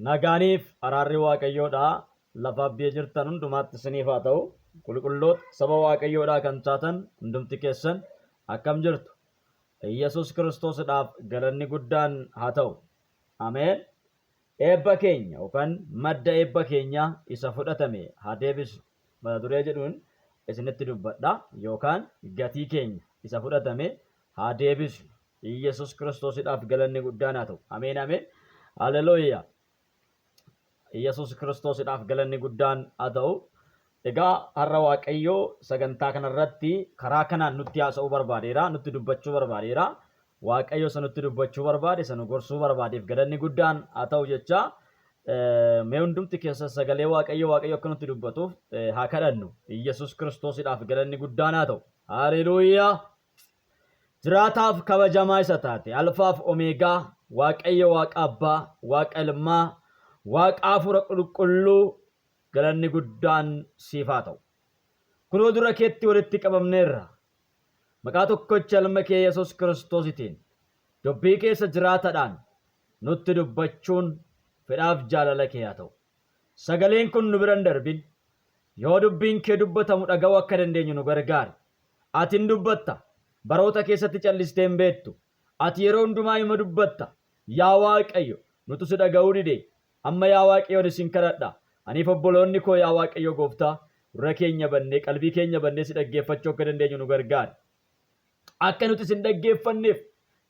Nagaaniif araarri Waaqayyoodhaa lafaaf biyya jirtan hundumaatti isiniif haa ta'u. Qulqulloota saba Waaqayyoodhaa kan taatan hundumti keessan akkam jirtu? Iyyasuus Kiristoosidhaaf galanni guddaan haa ta'u. Ameen. Eebba keenya yookaan madda eebba keenyaa isa fudhatame haa deebisnu mata duree jedhuun isinitti dubbadha yookaan gatii keenya isa fudhatame haa deebisnu. Iyyasuus Kiristoosidhaaf galanni guddaan haa ta'u. Ameen ameen. Haleluuyaa. Iyyasuus Kiristoosidhaaf galanni guddaan haa ta'u. Egaa har'a Waaqayyo sagantaa kanarratti karaa kanaan nutti haasa'uu barbaadeera, nutti dubbachuu barbaadeera. Waaqayyo isa nutti dubbachuu barbaade, isa nu gorsuu barbaadeef galanni guddaan haa ta'u jecha mee hundumti keessa sagalee Waaqayyo Waaqayyo akka nutti dubbatuuf haa kadhannu. Iyyasuus Kiristoosidhaaf galanni guddaan haa ta'u. Haleluuyaa. Jiraataaf kabajamaa isa taate, Alfaaf Omeegaa, Waaqayyo Waaqa Abbaa, Waaqa Ilmaa, Waaqa Hafuura Qulqulluu galanni guddaan siif haa ta'u. Kunoo dura keetti walitti qabamneerra. Maqaa tokkocha ilma kee Yesuus Kiristoositiin dubbii keessa jiraatadhaan nutti dubbachuun fedhaaf jaalala kee haa ta'u. Sagaleen kun nu bira hin darbin. Yoo dubbiin kee dubbatamu dhaga'uu akka dandeenyu nu gargaari. Ati in dubbatta. Baroota keessatti callistee hin beektu. Ati yeroo hundumaa ima dubbatta. Yaa Waaqayyo, nutu si dhaga'uu dide. Amma yaa Waaqayyo ani sin kadhadha. Aniif obboloonni koo yaa Waaqayyo gooftaa, gurra keenya bannee, qalbii keenya bannee si dhaggeeffachuu akka dandeenyu nu gargaari. Akka nuti sin dhaggeeffanneef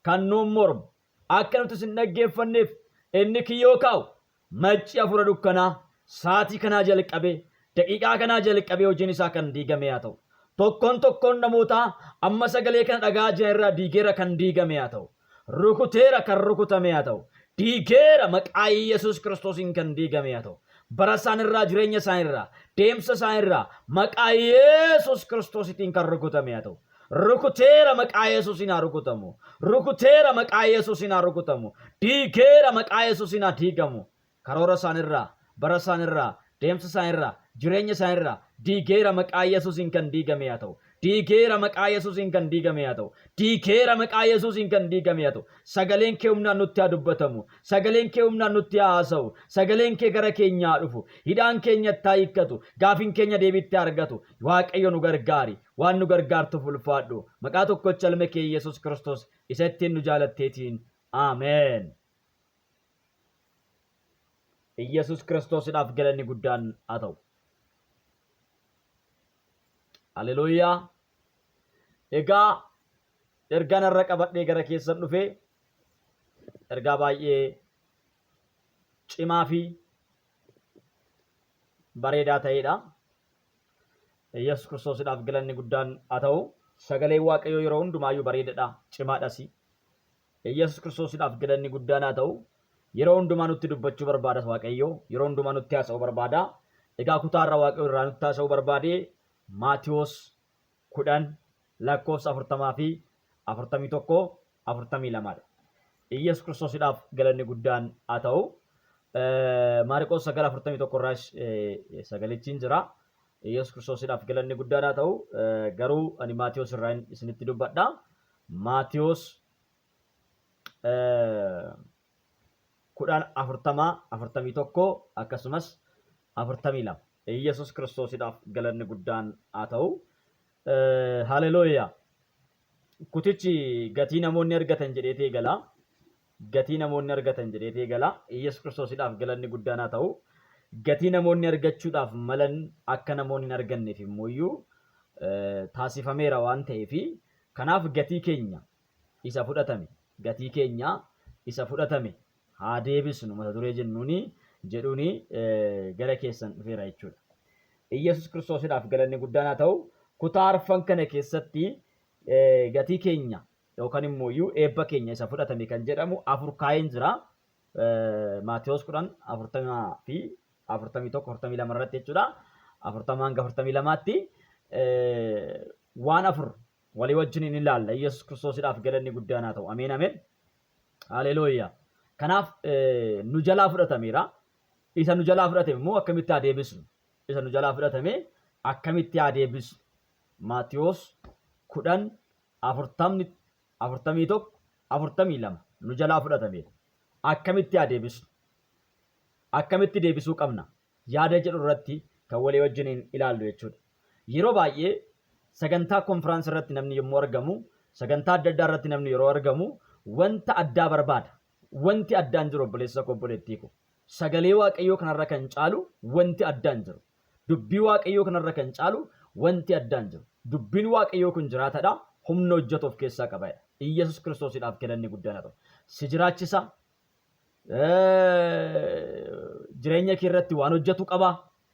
kan nuun mormu, akka nuti sin dhaggeeffanneef inni kiyyoo kaa'u, Macci hafuura dukkanaa sa'aatii kanaa jalqabee, daqiiqaa kanaa jalqabee hojiin isaa kan diigame haa ta'u. Tokkoon tokkoon namootaa amma sagalee kana dhaga'aa jiran irraa diigeera kan diigame haa ta'u. Rukuteera kan rukutame haa ta'u. Diigeera maqaa Yesuus Kiristoosiin kan diigame haa ta'u. Bara isaan irraa, jireenya isaan irraa, deemsa isaan irraa maqaa Yesuus Kiristoositiin kan rukutame haa ta'u. Rukuteera maqaa Yesuusiin haa rukutamu. Rukuteera maqaa Yesuusiin haa rukutamu. Diigeera maqaa Yesuusiin haa diigamu. Karoora isaanirraa, bara isaanirraa, deemsa isaanirraa, jireenya isaanirraa diigeera maqaa Yesuusiin kan diigame haa ta'u. Diigeera maqaa Yesuusiin kan diigame haa ta'u. Diigeera maqaa Yesuusiin kan diigame haa ta'u. Sagaleen kee humnaan nutti haa dubbatamu. Sagaleen kee humnaan nutti haa haasa'u. Sagaleen kee gara keenya haa dhufu. Hidhaan keenya itti haa hiikkatu. Gaafiin keenya deebiitti haa argatu. Waaqayyo nu gargaari. Waan nu gargaartuuf ulfaadhu. Maqaa tokkocha ilma kee Yesuus Kiristoos isa ittiin nu jaalatteetiin. Ameen. Iyyasuus Kiristoosidhaaf galanni guddaan haa ta'u. Haleluuyaa. Egaa ergaan har'a qabadhee gara keessan dhufe ergaa baay'ee cimaa fi bareedaa ta'edha. Yesuus Kiristoosidhaaf galanni guddaan haa ta'u. Sagaleen Waaqayyoo yeroo hundumaayyuu bareedadha, cimaadhas. Yesuus Kiristoosidhaaf galanni guddaan haa ta'u. Yeroo hundumaa nutti dubbachuu barbaada Waaqayyo. Yeroo hundumaa nutti haasa'uu barbaada. Egaa kutaa irra Waaqayyo irraa nutti haasa'uu barbaade Maatiyoos 10 lakkoofsa 40 fi 41 42 dha. Iyyasuus Kiristoosidhaaf galanni guddaan haa ta'u. Maariqoos 9 41 irraas sagalichi hin jira. Iyyasuus Kiristoosidhaaf galanni guddaan haa ta'u. Garuu ani Maatiyoos irraa isinitti dubbadha. Maatiyoos 10 40 41 akkasumas 42. Iyyasuus Kiristoosidhaaf galanni guddaan haa ta'u. Haleluuyaa. Kutichi gatii namoonni argatan jedheeti eegala. Gatii namoonni argatan jedheeti eegala. Iyyasuus Kiristoosidhaaf galanni guddaan haa ta'u. Gatii namoonni argachuudhaaf malan akka namoonni hin arganneef immoo iyyuu taasifameera waan ta'eef kanaaf gatii keenya isa fudhatame gatii keenya isa fudhatame haa deebisnu mata duree jennuuni jedhuuni gara keessan dhufeera jechuudha. Iyyasuus Kiristoosidhaaf galanni guddaan haa ta'u. Kutaa arfan kana keessatti gatii keenya yookaan immoo iyyuu eebba keenya isa fudhatame kan jedhamu afur kaa'een jira. Maatewos 10 40 fi 41 42 irratti jechuudha. 40 hanga 42tti waan afur walii wajjin in ilaalla. Iyyasuus Kiristoosidhaaf galanni guddaan haa ta'u. Ameen ameen. Haleluuyaa. Kanaaf nu jalaa fudhatameera. Isa nu jalaa fudhatame immoo akkamitti haa deebisnu? Isa nu jalaa fudhatame akkamitti haa deebisnu? Maatiyoos 10 40 41 42 nu jalaa fudhatameera. Akkamitti haa deebisnu? Akkamitti deebisuu qabna? Yaada jedhu irratti kan walii wajjiniin ilaallu jechuudha. Yeroo baay'ee sagantaa konfiraansii irratti namni yommuu argamu, sagantaa adda addaa irratti namni yeroo argamu wanta addaa barbaada. Wanti addaan jiru obboleessa koo obboleettii koo. Sagalee Waaqayyoo kanarra kan caalu wanti addaan jiru. Dubbii Waaqayyoo kanarra kan caalu wanti addaan jiru. Dubbiin Waaqayyoo kun jiraatadha, humna hojjetu of keessaa qaba. Iyyasuus Kiristoosiidhaaf galanni guddaan haa ta'u. Si jiraachisa, jireenya kee irratti waan hojjetu qaba.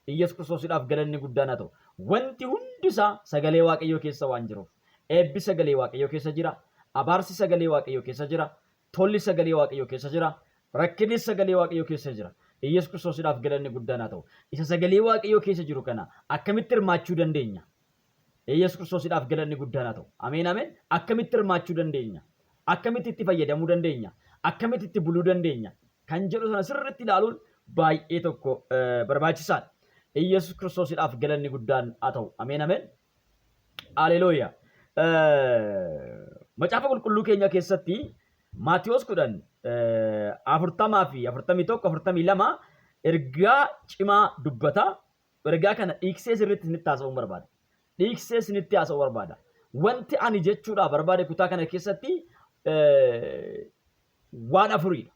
Iyyasuus Kiristoosiidhaaf galanni guddaan haa ta'u. Wanti hundi isaa sagalee Waaqayyoo keessa waan jiruuf. Eebbi sagalee Waaqayyoo keessa jira. Abaarsi sagalee Waaqayyoo keessa jira. Tolli sagalee Waaqayyoo keessa jira. Rakkinnis sagalee Waaqayyoo keessa jira. Iyyasuus Kiristoosiidhaaf galanni guddaan haa ta'u. Isa sagalee Waaqayyoo keessa jiru kana akkamitti hirmaachuu dandeenya? Iyyasuus Kiristoosiidhaaf galanni guddaan haa ta'u. Ameen ameen. Akkamitti hirmaachuu dandeenya? Akkamitti itti fayyadamuu dandeenya? Akkamitti itti buluu dandeenya? Kan jedhu sana sirriitti ilaaluun baay'ee tokko barbaachisaadha. Iyyasuus Kiristoosiidhaaf galanni guddaan haa ta'u. Ameen ameen. Haleluuyaa. Macaafa qulqulluu keenya keessatti Maatiyoos 10 40 fi 41 42 ergaa cimaa dubbata. Ergaa kana dhiiksee sirriitti isinitti haasa'uun barbaada. Dhiiksee isinitti haasa'uu barbaada. Wanti ani jechuudhaa barbaade kutaa kana keessatti waan afuriidha.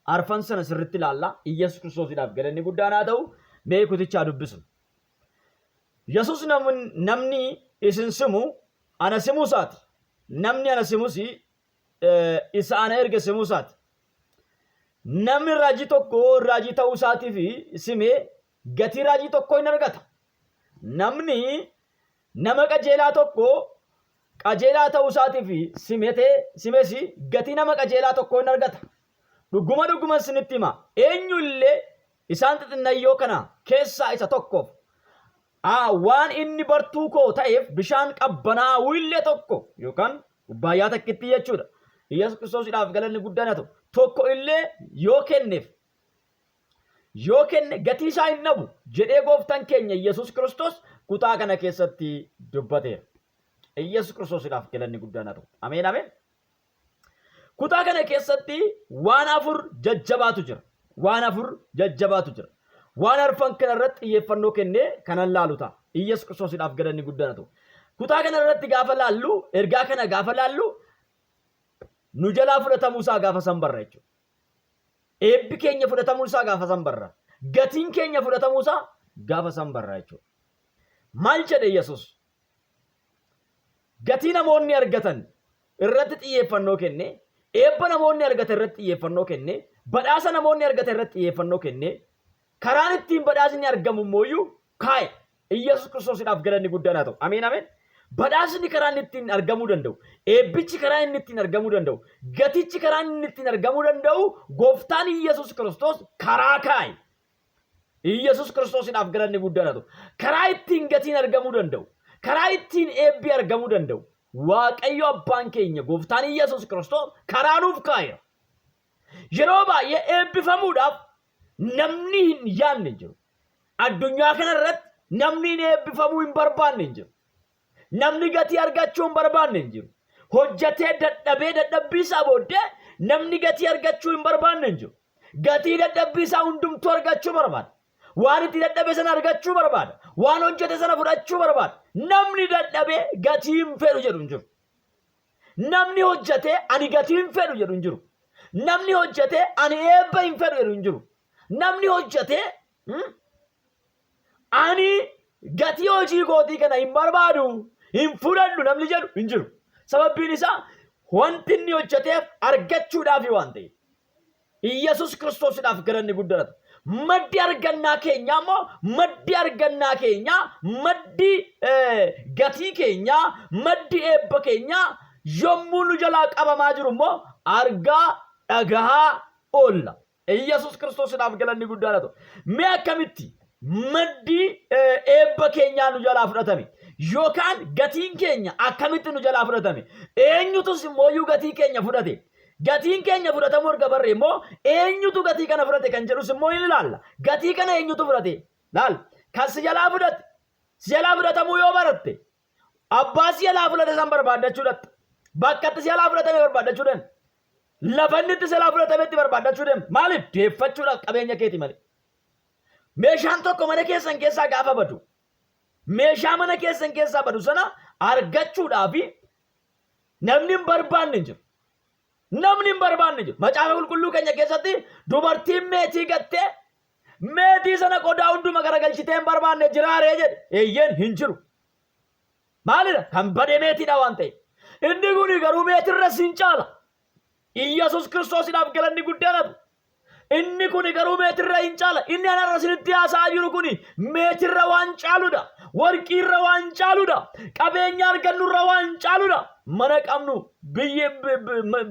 Arfan sana sirriitti ilaalla. Iyyasuus Kiristoosiidhaaf galanni guddaan haa ta'u. Mee kutichaa dubbisu. Yesuus namni isin simu ana simuu isaati. Namni ana simus isa ana erge simuu isaati. Namni raajii tokko raajii ta'uu isaatiif simee gatii raajii tokkoo hin argata. Namni nama qajeelaa tokko qajeelaa ta'uu isaatiif simetee simes gatii nama qajeelaa tokkoo hin argata. Dhuguma dhuguma isinitti hima eenyu illee isaan xixinnayyoo kana keessaa isa tokkoof waan inni bartuu koo ta'eef bishaan qabbanaa'uu illee tokko yookaan kubbaayyaa takkittii jechuudha. Yesuus Kiristoosiidhaaf galanni guddaan haa ta'u. Tokko illee yoo kenneef yoo kenne gatii isaa hin dhabu jedhee gooftaan keenya Yesuus Kiristoos kutaa kana keessatti dubbateera. Yesuus Kiristoosiidhaaf galanni guddaan haa ta'u. Ameen ameen. Kutaa kana keessatti waan afur jajjabaatu jira. Waan afur jajjabaatu jira. Waan arfan kana irratti xiyyeeffannoo kennee kanan laalu ta'a. Iyyasuus Kiristoosiidhaaf galanni guddaan haa ta'u. Kutaa kana irratti gaafa laallu, ergaa kana gaafa laallu, nu jalaa fudhatamuu isaa gaafa san barra jechuudha. Eebbi keenya fudhatamuu isaa gaafa san barra. Gatiin keenya fudhatamuu isaa gaafa san barra jechuudha. Maal jedhe Yesuus? Gatii namoonni argatan irratti xiyyeeffannoo kenne, eebba namoonni argatan irratti xiyyeeffannoo kenne, badhaasa namoonni argatan irratti xiyyeeffannoo kenne, karaan ittiin badhaasni argamu immooyyuu kaa'e. Iyyasuus Kiristoosiidhaaf galanni guddaan haa ta'u. Ameen ameen. Badhaasni karaa inni ittiin argamuu danda'u, eebbichi karaa inni ittiin argamuu danda'u, gatichi karaa inni ittiin argamuu danda'u gooftaan Iyyasuus Kiristoos karaa kaa'e. Iyyasuus Kiristoosiidhaaf galanni guddaan haa ta'u. Karaa ittiin gatiin argamuu danda'u, karaa ittiin eebbi argamuu danda'u, Waaqayyo abbaan keenya gooftaan Iyyasuus Kiristoos karaa nuuf kaa'eera. Yeroo baay'ee eebbifamuudhaaf namni hin yaadne hin jiru. Addunyaa kana irratti namni hin eebbifamuu hin barbaanne hin jiru. Namni gatii argachuu hin barbaanne hin jiru. Hojjetee dadhabee dadhabbii isaa booddee namni gatii argachuu hin barbaanne hin jiru. Gatii dadhabbii isaa hundumtuu argachuu barbaada. Waan itti dadhabe sana argachuu barbaada. Waan hojjete sana fudhachuu barbaada. Namni dadhabee gatii hin fedhu jedhu hin jiru. Namni hojjetee ani gatii hin fedhu jedhu hin jiru. Namni hojjetee ani eebba hin fedhu jedhu hin jiru. Namni hojjetee ani gatii hojii kootii kana hin barbaadu hin fudhadhu namni jedhu hin jiru. Sababbiin isaa wanti inni hojjeteef argachuudhaafi waan ta'eef. Iyyasuus Kiristoosidhaaf galanni guddaan haa ta'u. Maddi argannaa keenyaa immoo maddi argannaa keenyaa maddi gatii keenyaa maddi eebba keenyaa yommuu nu jalaa qabamaa jiru immoo argaa dhagahaa oolla. Iyyasuus Kiristoosidhaaf galanni guddaan haa ta'u. Mee akkamitti maddi eebba keenyaa nu jalaa fudhatame yookaan gatiin keenya akkamitti nu jalaa fudhatame eenyutus immoo gatii keenya fudhate Gatiin keenya fudhatamuu erga barre immoo eenyutu gatii kana fudhate kan jedhus immoo ni ilaalla. Gatii kana eenyutu fudhate? Laal, kan si jalaa fudhate, si jalaa fudhatamuu yoo baratte, abbaa si jalaa fudhate san barbaaddachuu dhatta. Bakka itti si jalaa fudhatame barbaaddachuu dandeessa. Lafa inni itti silaa fudhatametti barbaaddachuu deemta. Maaliif? Deeffachuudhaaf qabeenya keeti malee. Meeshaan tokko mana keessan keessaa gaafa badu, meeshaa mana keessan keessaa badu sana argachuudhaaf namni hin barbaanne hin jiru. Namni hin barbaanne hin jiru. Macaafa qulqulluu keenya keessatti dubartiin meetii gattee meetii sana qodaa hunduma garagalchitee hin barbaanne jiraaree jedhe. Eeyyeen hin jiru. Maalidha? Kan bade meetiidha waan ta'eef. Inni kun garuu meetirra siin caala. Iyyasuus Kiristoosidhaaf galanni guddaan haa ta'u. Inni kun garuu meetirra hin caala. Inni anarra isinitti haasa'aa jiru kun meetirra waan caaludha. Warqiirra waan caaludha. Qabeenya argannurra waan caaludha. Mana qabnu, biyya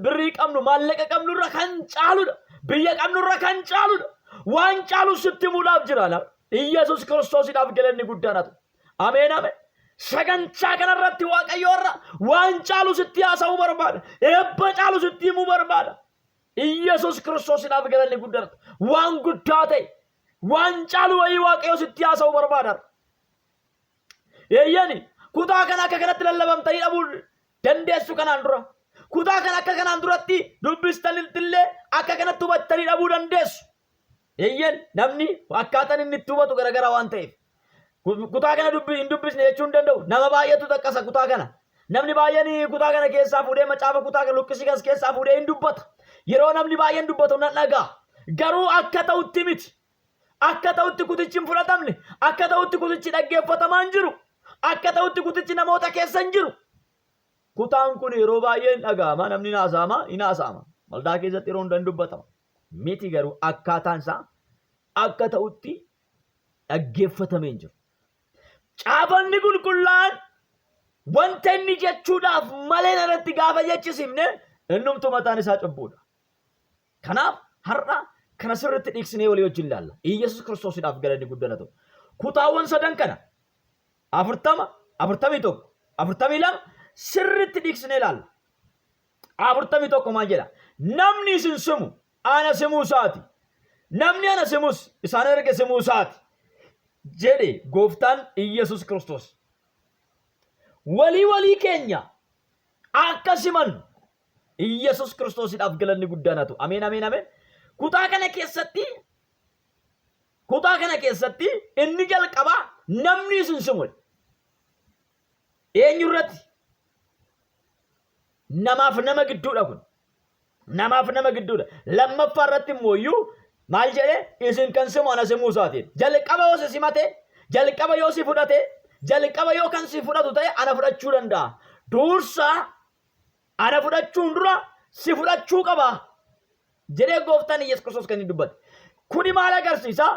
birrii qabnu, maallaqa qabnurra kan caaludha. Biyya qabnurra kan caaludha. Waan caalu sitti himuudhaaf jira. Iyyasuus Kiristoosidhaaf galanni guddaan haa ta'u. Ameen ameen. Sagantaa kanarratti Waaqayyo irra waan caalu sitti haasa'uu barbaada. Eebba caalu sitti himuu barbaada. Iyyasuus Kiristoosidhaaf galanni guddaan. Waan guddaa ta'e waan caalu wayii Waaqayyo sitti haasa'uu barbaada. Eeyyani kutaa kana akka kanatti lallabamtanii dhabuu dandeessu kanaan dura. Kutaa kana akka kanaan duratti dubbistanillee akka kanatti hubattanii dhabuu dandeessu. Eeyyeen namni akkaataan inni itti hubatu garagaraa waan ta'eef. Kutaa kana dubbi hin dubbisne jechuu hin danda'u. Nama baay'eetu xaqqasa kutaa kana. Namni baay'een kutaa kana keessaa fuudhee macaafa kutaa kana luqqisii kanas keessaa fuudhee hin dubbata. Yeroo namni baay'een dubbatu nan dhaga'a. Garuu akka ta'utti miti. Akka ta'utti kutichi hin fudhatamne. Akka ta'utti kutichi dhaggeeffatamaa hin jiru. Akka ta'utti kutichi namoota keessa hin jiru. Kutaan kun yeroo baay'ee hin dhaga'ama, namni hin haasa'ama, hin haasa'ama. Waldaa keessatti yeroo hunda hin dubbatama. Miti garuu akkaataan isaa akka ta'utti dhaggeeffatamee hin jiru. Caafanni qulqullaa'aan wanta inni jechuudhaaf malee irratti gaafa jechisifne innumtu mataan isaa cubbuudha. Kanaaf har'a kana sirriitti dhiiksinee walii wajjin ilaalla. Iyyasuus Kiristoosidhaaf galanni guddana ta'u. Kutaawwan sadan kana 40, 41, 42 sirriitti dhiiksinee ilaalla. 41 maal jedha? Namni isin simu ana simuu isaati. Namni ana simus isaan erge simuu isaati. Jedhe gooftaan Iyyasuus Kiristoos. Walii walii keenya akka simannu Iyyasuus Kiristoosidhaaf galanni guddaan haa ta'u. Ameen ameen ameen. Kutaa kana keessatti Kutaa kana keessatti inni jalqabaa namni isin simu jedha. Eenyu irratti? Namaaf nama gidduudha kun. Namaaf nama gidduudha. Lammaffaa irratti immoo iyyuu maal jedhee isin kan simu ana simuu isaatiin. Jalqaba yoo si simate, jalqaba yoo si fudhate, jalqaba yoo kan si fudhatu ta'e ana fudhachuu danda'a. Dursa Ana fudhachuun dura si fudhachuu qaba jedhee gooftaan Iyyasuus Kiristoos kan inni dubbate. Kuni maal agarsiisa?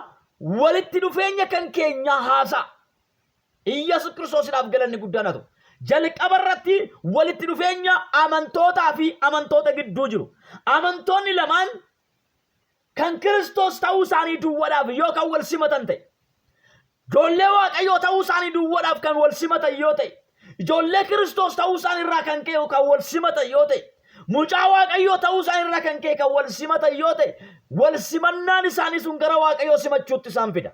Walitti dhufeenya kan keenyaa haasa'a. Iyyasuus Kiristoosidhaaf galanni guddaan haa ta'u. Jalqaba irratti walitti dhufeenya amantootaa fi amantoota gidduu jiru. Amantoonni lamaan kan Kiristoos ta'uu isaanii duwwadhaaf yoo kan wal simatan ta'e, ijoollee Waaqayyoo ta'uu isaanii duwwadhaaf kan wal simatan yoo ta'e, ijoollee Kiristoos ta'uu isaanii irraa kan ka'e kan wal simatan yoo ta'e, mucaa Waaqayyoo ta'uu isaanii irraa kan ka'e kan wal simatan yoo ta'e, wal simannaan isaanii sun gara Waaqayyoo simachuutti isaan fida.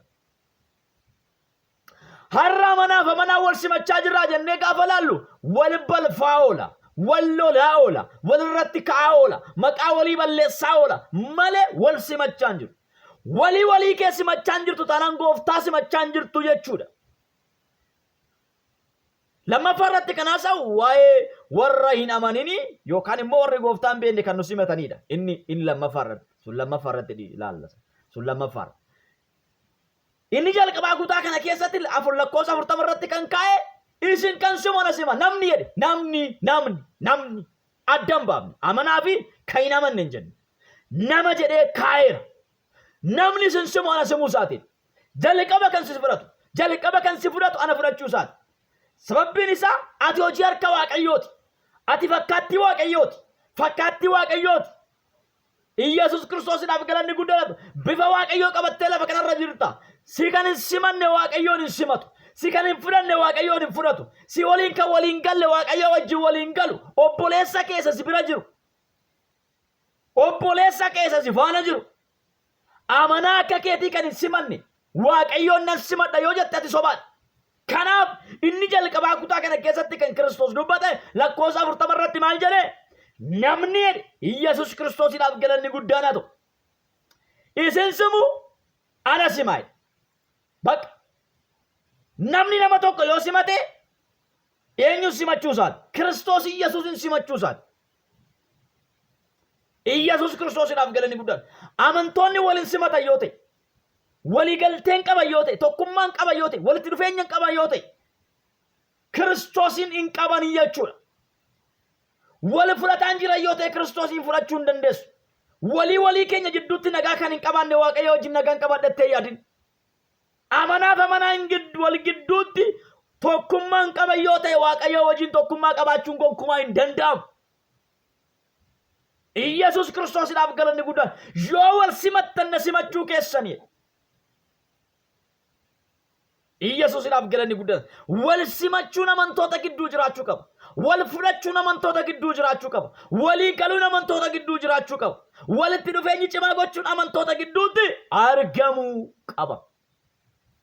Har'a amanaaf amanaa wal simachaa jirraa jennee gaafa laallu wal balfaa oola, wal lolaa oola, wal irratti ka'aa oola, maqaa walii balleessaa oola malee wal simachaa hin jiru. Walii walii kee simachaa hin jirtu taanaan gooftaa simachaa hin jirtu jechuudha. Lammaffaa irratti kan haasa'u waa'ee warra hin amaninii yookaan immoo warri gooftaa hin beekne kan nu simatanidha. Inni inni lammaffaa irratti sun lammaffaa irratti ilaalla. Sun lammaffaa irratti. Inni jalqabaa kutaa kana keessatti afur lakkoofsa 40 irratti kan kaa'e isin kan simu ana sima namni jedhe namni namni namni adda hin baafne amanaa fi kan hin amanne hin jenne nama jedhee kaa'eera. Namni isin simu ana simuu isaatiin jalqaba kan si fudhatu jalqaba kan si fudhatu ana fudhachuu isaati. Sababbiin isaa ati hojii harka Waaqayyooti. Ati fakkaattii Waaqayyooti. Fakkaattii Waaqayyooti. Iyyasuus Kiristoosidhaaf galanni guddaan bifa Waaqayyoo qabattee lafa kanarra jirta. Si kan hin simanne Waaqayyoon hin simatu. Si kan hin fudhanne Waaqayyoon hin fudhatu. Si waliin kan waliin galle Waaqayyoo wajjin waliin galu. Obboleessa keessa si bira jiru. Obboleessa keessa si faana jiru. Amanaa akka keetii kan hin simanne Waaqayyoon nan simadha yoo jette ati sobaadha. Kanaaf inni jalqabaa kutaa kana keessatti kan Kiristoos dubbate lakkoofsa 40 irratti maal jedhe? Namni jedhe Iyyasuus Kiristoosiidhaaf galanni guddaan haa ta'u. Isin simu ana simaa jedhe. Bakka namni nama tokko yoo simate eenyuun simachuu isaati? Kiristoos Iyyasuusin simachuu isaati. Iyyasuus Kiristoosiidhaaf galanni guddaan. Amantoonni waliin simatan yoo ta'e, waliigalteen qaban yoo ta'e, tokkummaan qaban yoo ta'e, walitti dhufeenya qaban yoo ta'e, Kiristoosiin hin qaban jechuudha. Wal fudhataan jiran yoo ta'e Kiristoosiin fudhachuu hin dandeessu. Walii walii keenya jidduutti nagaa kan hin qabaanne Waaqayyo wajjin nagaan qabadhattee yaadin. Amanaaf amanaa hin wal gidduutti tokkummaa hin qaban yoo ta'e Waaqayyo wajjin tokkummaa qabaachuun gonkumaa hin danda'amu. Iyyasuus Kiristoosiidhaaf galanni guddaan yoo wal simattan na simachuu keessanii. Iyyasuusidhaaf galanni guddaan. Wal simachuun amantoota gidduu jiraachuu qaba. Wal fudhachuun amantoota gidduu jiraachuu qaba. Walii galuun amantoota gidduu jiraachuu qaba. Walitti dhufeenyi cimaa gochuun amantoota gidduutti argamuu qaba.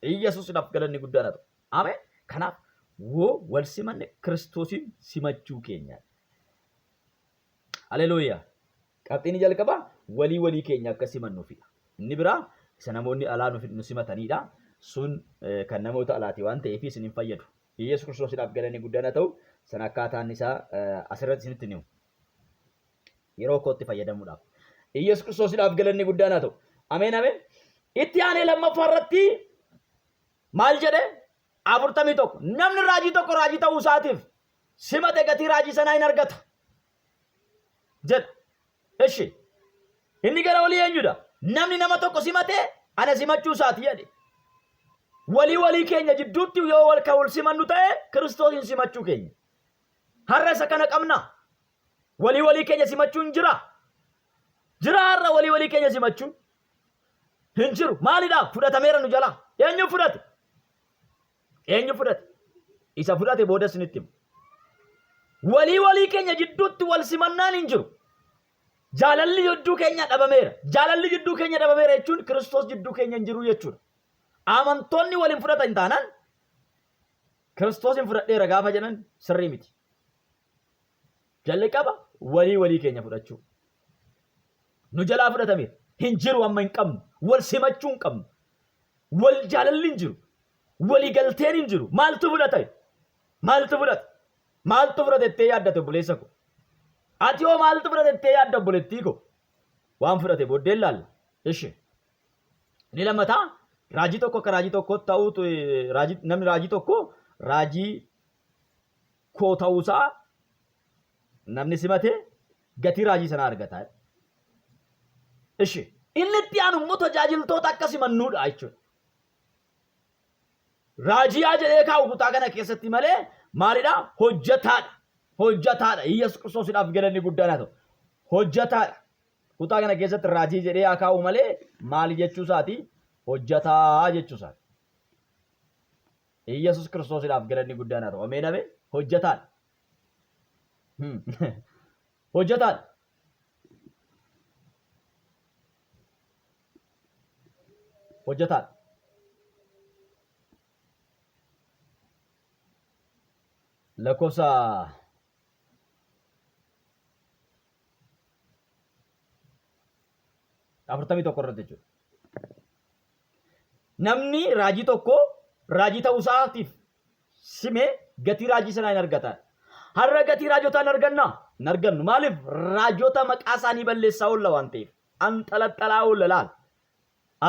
Iyyasuusidhaaf galanni guddaan haa ta'u. Ameen. Kanaaf woo wal simanne Kiristoosiin simachuu keenya. Haleluuyaa. Qabxiin jalqabaa walii walii keenya akka simannuufidha. Inni biraa isa namoonni alaa nu simatanidha. Sun kan namoota alaati waan ta'eef isin hin fayyadu. Yesuus Kiristoosiidhaaf galanni guddaan haa ta'u. Sana akkaataan isaa asirratti isinitti hin himu. Yeroo kootti fayyadamuudhaaf. Yesuus Kiristoosiidhaaf galanni guddaan haa ta'u. Ameen ameen. Itti aanee lammaffaa irratti maal jedhe? 41 namni raajii tokko raajii ta'uu isaatiif simate gatii raajii sanaa hin argata jedha. Ishi inni gara olii eenyudha? Namni nama tokko simate ana simachuu isaati jedhe. Walii walii keenya jidduutti yoo wal kan wal simannu ta'e Kiristoosiin simachuu keenya. Har'a isa kana qabna. Walii walii keenya simachuun jira. Jira har'a walii walii keenya simachuun. Hin jiru. Maalidhaa? Fudhatameera nu jalaa. Eenyu fudhate? Eenyu fudhate? Isa fudhate booda isinitti himu. Walii walii keenya jidduutti wal simannaan hin jiru. Jaalalli jidduu keenya dhabameera. Jaalalli jidduu keenya dhabameera jechuun Kiristoos jidduu keenya hin jiru jechuudha. Amantoonni wal hin fudhatan taanaan Kiristoos hin fudhadheera gaafa jedhan sirrii miti. Jalqaba walii walii keenya fudhachuu. Nu jalaa fudhatameera. Hin jiru amma hin qabnu. Wal simachuu hin qabnu. Wal jaalalli hin jiru. Walii galteen hin jiru. Maaltu fudhata? Maaltu fudhata? Maaltu fudhate jettee yaaddate obboleessa koo? Ati hoo maaltu fudhate jettee yaadda obboleettii koo? Waan fudhate booddee ilaalla. Ishi. Inni lammataa raajii tokko akka raajii tokko ta'uutu raajii namni raajii tokko raajii koo ta'uusaa namni simate gatii raajii sanaa argata. Ishi inni itti aanu immoo tajaajiltoota akka simannuudha jechuudha. Raajii haa jedhee kaa'u kutaa kana keessatti malee maalidha? Hojjetaadha. Hojjetaadha. Iyyasuus Kiristoosiidhaaf galanni guddaan haa ta'u. Hojjetaadha. Kutaa kana keessatti raajii jedhee haa kaa'u malee maali jechuu isaati? Hojjetaa jechuu isaati. Iyyasuus Kiristoosiidhaaf galanni guddaan haa ta'u. Ameen ameen. Hojjetaadha. Hojjetaadha. Hojjetaadha. Lakkoofsa 41 irratti jechuudha. Namni raajii tokko raajii ta'uu isaatiif sime gatii raajii sanaa hin argata. Har'a gatii raajotaa hin argannaa? Hin argannu. Maaliif? Raajota maqaa isaanii balleessaa oolla waan ta'eef. Anxalaxalaa oolla laal.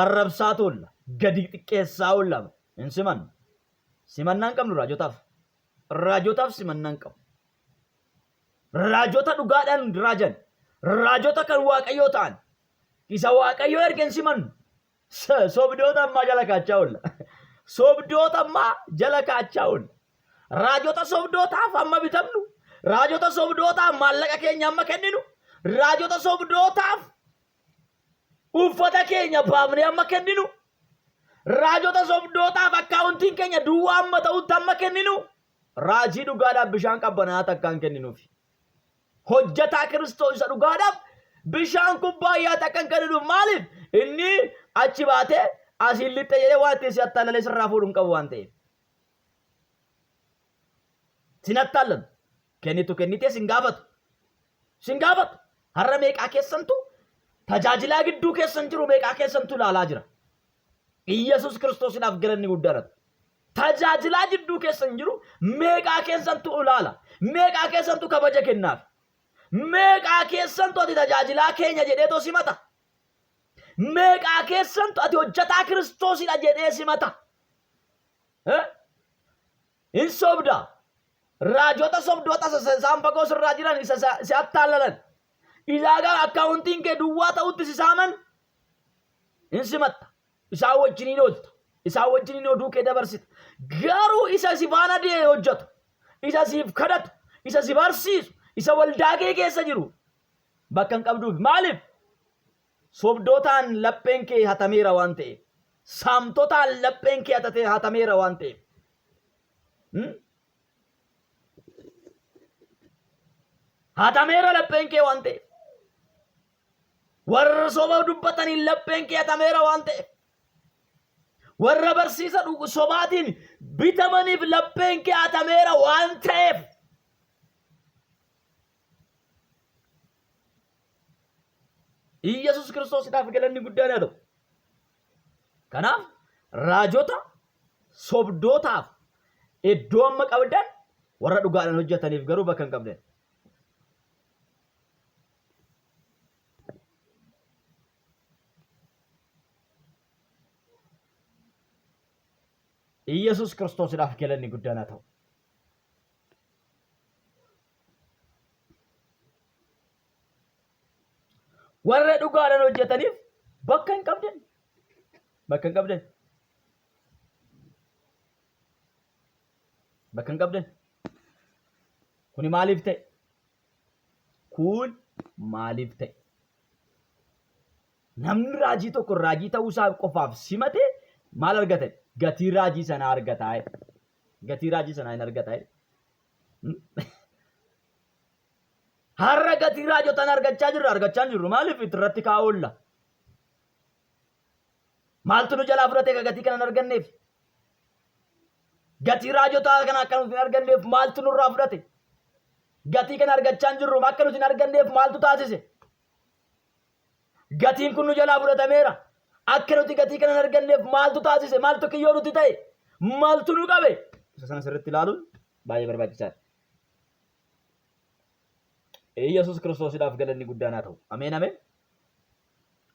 Arrabsaa oolla. Gadi xiqqeessaa oolla. Hin simannu. Simannaa hin qabnu raajotaaf. Raajotaaf simannaa hin qabnu. Raajota dhugaadhaan raajan. Raajota kan Waaqayyoo ta'an. Isa Waaqayyoo erge hin simannu. Sobdoota ammaa jala kaachaa oolla. Sobdoota ammaa jala kaachaa oolla. Raajota sobdootaaf amma bitamnu. Raajota sobdootaaf maallaqa keenya amma kenninu. Raajota sobdootaaf uffata keenya baafnee amma kenninu. Raajota sobdootaaf akkaawuntiin keenya duwwaa amma ta'utti amma kenninu. Raajii dhugaadhaaf bishaan qabbanaa'aa takkaa hin kenninuufi. Hojjetaa Kiristoos isa dhugaadhaaf bishaan kubbaayyaa takka hin kenninuuf. Maaliif? Inni achi baatee asiin lixxe jedhee waan ittiin si attaalalee sirraa fuudhu hin qabu waan ta'eef. Sin attaallalu. Kennitu kennitee sin gaafatu. Sin gaafatu. Har'a meeqaa keessantu tajaajilaa gidduu keessan jiru meeqaa keessantu ilaalaa jira. Iyyasuus Kiristoosiidhaaf galanni guddaan haa ta'u. Tajaajilaa jidduu keessan jiru meeqaa keessantu ilaala. Meeqaa keessantu kabaja kennaaf. Meeqaa keessantu ati tajaajilaa keenya jedheetoo simata. Meeqaa keessantu ati hojjetaa Kiristoosidha jedhee simata. Eh? Hin sobda. Raajota sobdoota isa isaan fagoo sirraa jiran isa si attaallalan. Isaa gara akkaawuntiin kee duwwaa ta'utti si saaman hin simatta. Isaan wajjiniin oolta. Isaan wajjiniin oduu kee dabarsita. Garuu isa si faana dee hojjetu, isa siif kadhatu, isa si barsiisu, isa waldaa kee keessa jiru bakka hin qabduuf. Maaliif? Sobdootaan lapheen kee hatameera waan ta'eef. Saamtotaan lapheen kee hatameera waan ta'eef. Hatameera lapheen kee waan ta'eef. Warra soba dubbataniin lapheen kee hatameera waan ta'eef. Warra barsiisa sobaatiin bitamaniif lapheen kee hatameera waan ta'eef. Iyyasuus Kiristoosiidhaaf galanni guddaan haa ta'u. Kanaaf raajota sobdootaaf iddoo amma qabdan warra dhugaadhaan hojjetaniif garuu bakka hin qabdan. Iyyasuus Kiristoosiidhaaf galanni guddaan haa ta'u. Warra dhugaadhaan hojjetaniif bakka hin qabdan. Bakka hin qabdan. Bakka hin qabdan. Kuni maaliif ta'e? Kun maaliif ta'e? Namni raajii tokko raajii ta'uu isaa qofaaf simate maal argata? Gatii raajii sanaa argata. Gatii raajii sanaa hin argata. Har'a gatii raajotaan argachaa jirra argachaa hin jirru. Maaliif irratti kaa'aa oolla? Maaltu nu jalaa fudhatee ka gatii kana hin arganneef? Gatii raajotaa kana akka nuti hin arganneef maaltu nurraa fudhate? Gatii kana argachaa hin jirru akka nuti hin arganneef maaltu taasise? Gatiin kun nu jalaa fudhatameera. Akka nuti gatii kana hin arganneef maaltu taasise? Maaltu kiyyoo nuti ta'e? Maaltu nu qabe? Isa sana sirriitti ilaaluun baay'ee barbaachisaadha. Yesuus Kiristoosiidhaaf galanni guddaan haa ta'u. Ameen ameen.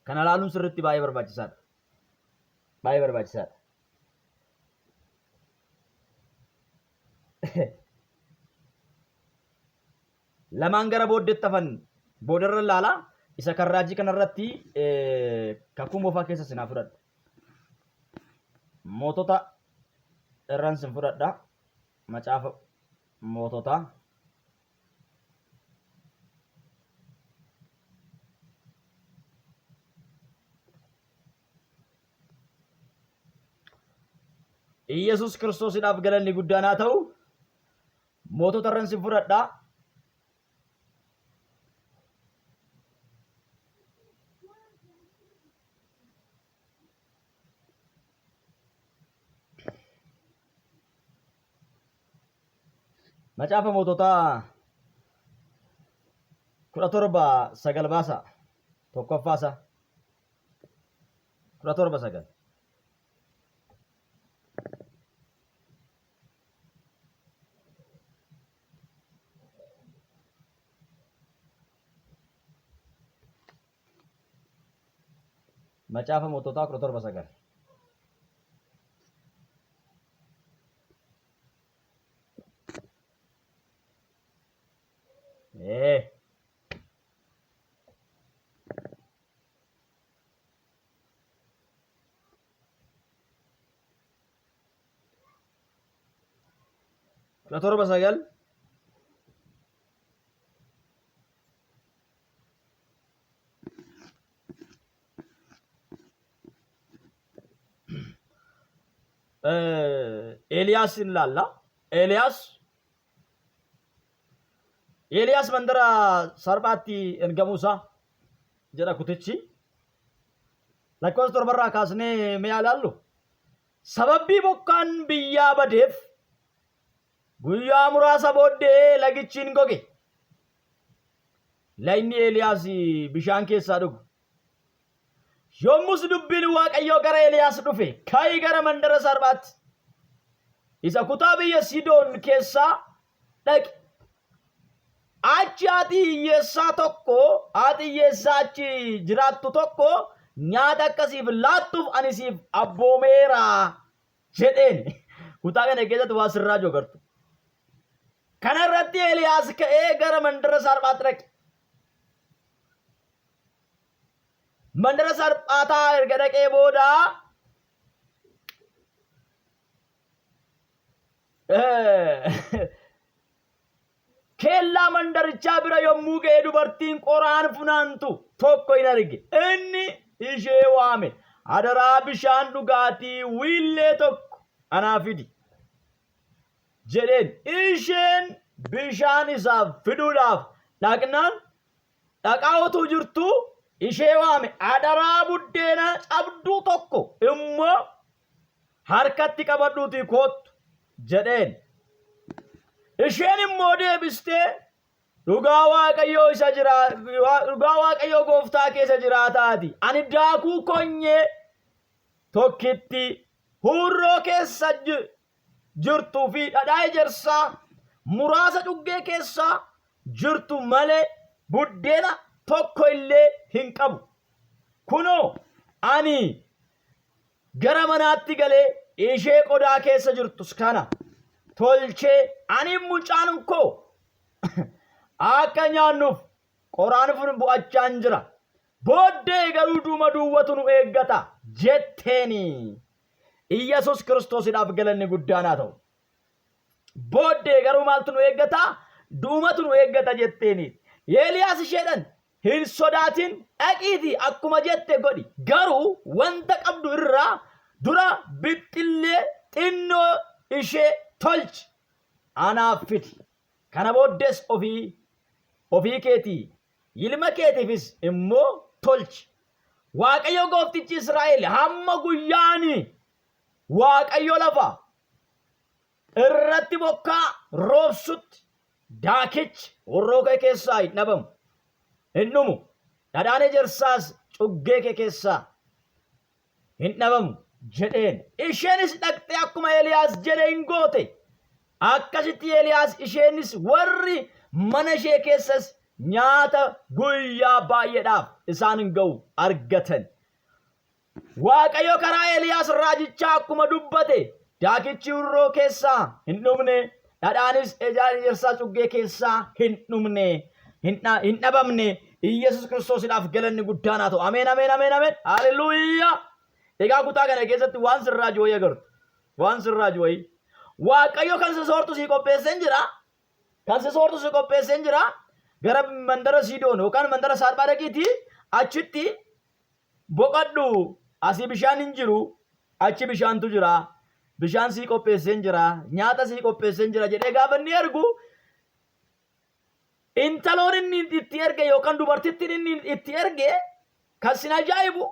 Kana ilaaluun sirriitti baay'ee barbaachisaadha. Baay'ee barbaachisaadha. Lamaan gara booddeetti hafan boodarra ilaala. Isa kan raajii kanarratti kakuu moofaa keessa sinaa fudhadha. Mootota irraan sin fudhadha. Macaafa moototaa. Iyyasuus Kiristoosiidhaaf galanni guddaan haa ta'u. Mootota irran sin fudhadha. Macaafa moototaa 17:9 baasa tokkoffaa isaa 17:9. Macaafa moototaa 17:9. Ee. 17:9. Eeliyaas in laalla. Eeliyaas mandara Sarphaatti ergamuu isaa jedha kutichi. Lakkoofsa torbarraa kaasnee mee haa ilaallu. Sababbii bokkaan biyyaa badeef guyyaa muraasa booddee lagichi in goge. Layni Eeliyaas bishaan keessaa dhugu. Yommus dubbiin Waaqayyoo gara Eeliyaas dhufe, ka'i gara mandara Sarphaatti, isa kutaa biyya Sidoon keessaa dhaqi. Achi haati hiyyeessaa tokko, haati hiyyeessaa achi jiraattu tokko nyaata akka siif laattuuf ani siif abboomeera jedheen. Kutaa kana keessatti waa sirraa jogartu. Kana irratti Eeliyaas ka'ee gara mandara Sarphaatti dhaqe. Mandara Sarphaataa erga dhaqee booda keellaa mandarichaa bira yommuu ga'e dubartiin qoraan funaantu tokko hin arge. Inni ishee waame. Adaraa bishaan dhugaatii wiillee tokko anaa fidi jedheen. Isheen bishaan isaaf fiduudhaaf dhaqnaan dhaqaa utuu jirtuu ishee waame. Adaraa buddeena cabduu tokko immoo harkatti qabadhuutii koottu jedheen. Isheen immoo deebistee dhugaa Waaqayyoo isa jira dhugaa Waaqayyoo gooftaa keessa jiraataati. Ani daakuu konyee tokkitti huurroo keessa jirtuu fi dhadhaa ejersaa muraasa cuggee keessa jirtu malee buddeena tokko illee hin qabu. Kunoo ani gara manaatti galee ishee qodaa keessa jirtus kana tolchee ani mucaan koo akka nyaannuuf qoraan fun bu'achaan jira. Booddee garuu duuma duwwatu nu eeggata jetteeni. Iyyasuus Kiristoosidhaaf galanni guddaan haa ta'u. Booddee garuu maaltu nu eeggata? Du'umatu nu eeggata jetteeni. Eeliyaas isheedhan hin sodaatin dhaqiitii akkuma jette godhi. Garuu wanta qabdu irraa dura bixxillee xinnoo ishee tolchi anaaf fidi. Kana booddees ofii ofii keetii ilma keetiifis immoo tolchi. Waaqayyo gooftichi Israa'el hamma guyyaani Waaqayyo lafa irratti bokkaa roobsutti daakichi hurroo kee keessaa hin dhabamu, hin dhumu, dhadhaan ejersaas cuggee kee keessaa hin dhabamu jedheen. Isheenis dhaqxee akkuma Eeliyaas jedhe hin goote. Akkasitti Eeliyaas isheenis warri mana ishee keessas nyaata guyyaa baay'eedhaaf isaan hin ga'u argatan. Waaqayyo karaa Eeliyaas raajichaa akkuma dubbate daakichi hurroo keessaa hin dhumne, dhadhaanis ejersaa cuggee keessaa hin dhumne, hin dhabamne. Iyyasuus Kiristoosidhaaf galanni guddaan haa ta'u. Ameen, ameen, ameen, ameen. Haleluuyaa. Egaa kutaa kana keessatti waan sirraa jiru wayii agartu. Waan sirraa jiru wayii. Waaqayyo kan si soortu sii qopheesseen jira. Kan si soortu si qopheesseen jira. Gara mandara Siidoon yookaan mandara Saarphaa dhaqiitii achitti Boqadhu, asii bishaan hin jiru, achi bishaantu jira, bishaan sii qopheesseen jira, nyaata sii qopheesseen jira jedhee gaafa inni ergu intaloon inni itti erge yookaan dubartittiin inni itti erge kan sin ajaa'ibu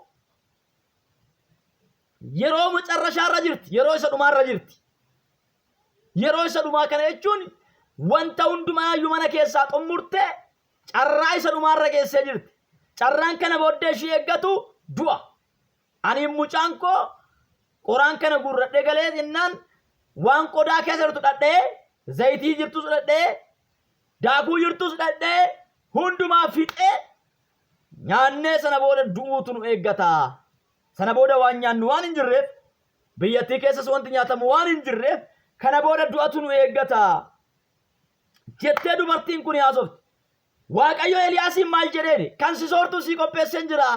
yeroo macarrashaarra jirti, yeroo isa dhumaarra jirti. Yeroo isa dhumaa kana jechuun wanta hundumaayyuu mana keessaa xummurtee Carraa isa dhumaarra geessee jirti. Carraan kana booddee ishii eeggatu du'a. Ani mucaan koo qoraan kana guurradhee galee jennaan waan qodaa keessa jirtu dhadhee zayitii jirtus dhadhee daakuu jirtus dhadhee hundumaa fixee nyaannee sana booda du'uutu nu eeggata. Sana booda waan nyaannu waan hin jirreef biyyattii keessas wanti nyaatamu waan hin jirreef kana booda du'atu nu eeggata. jettee dubartiin kun haasofte. Waaqayyo Eeliyaasiin maal jedheen? Kan si soortu sii qopheesseen jira.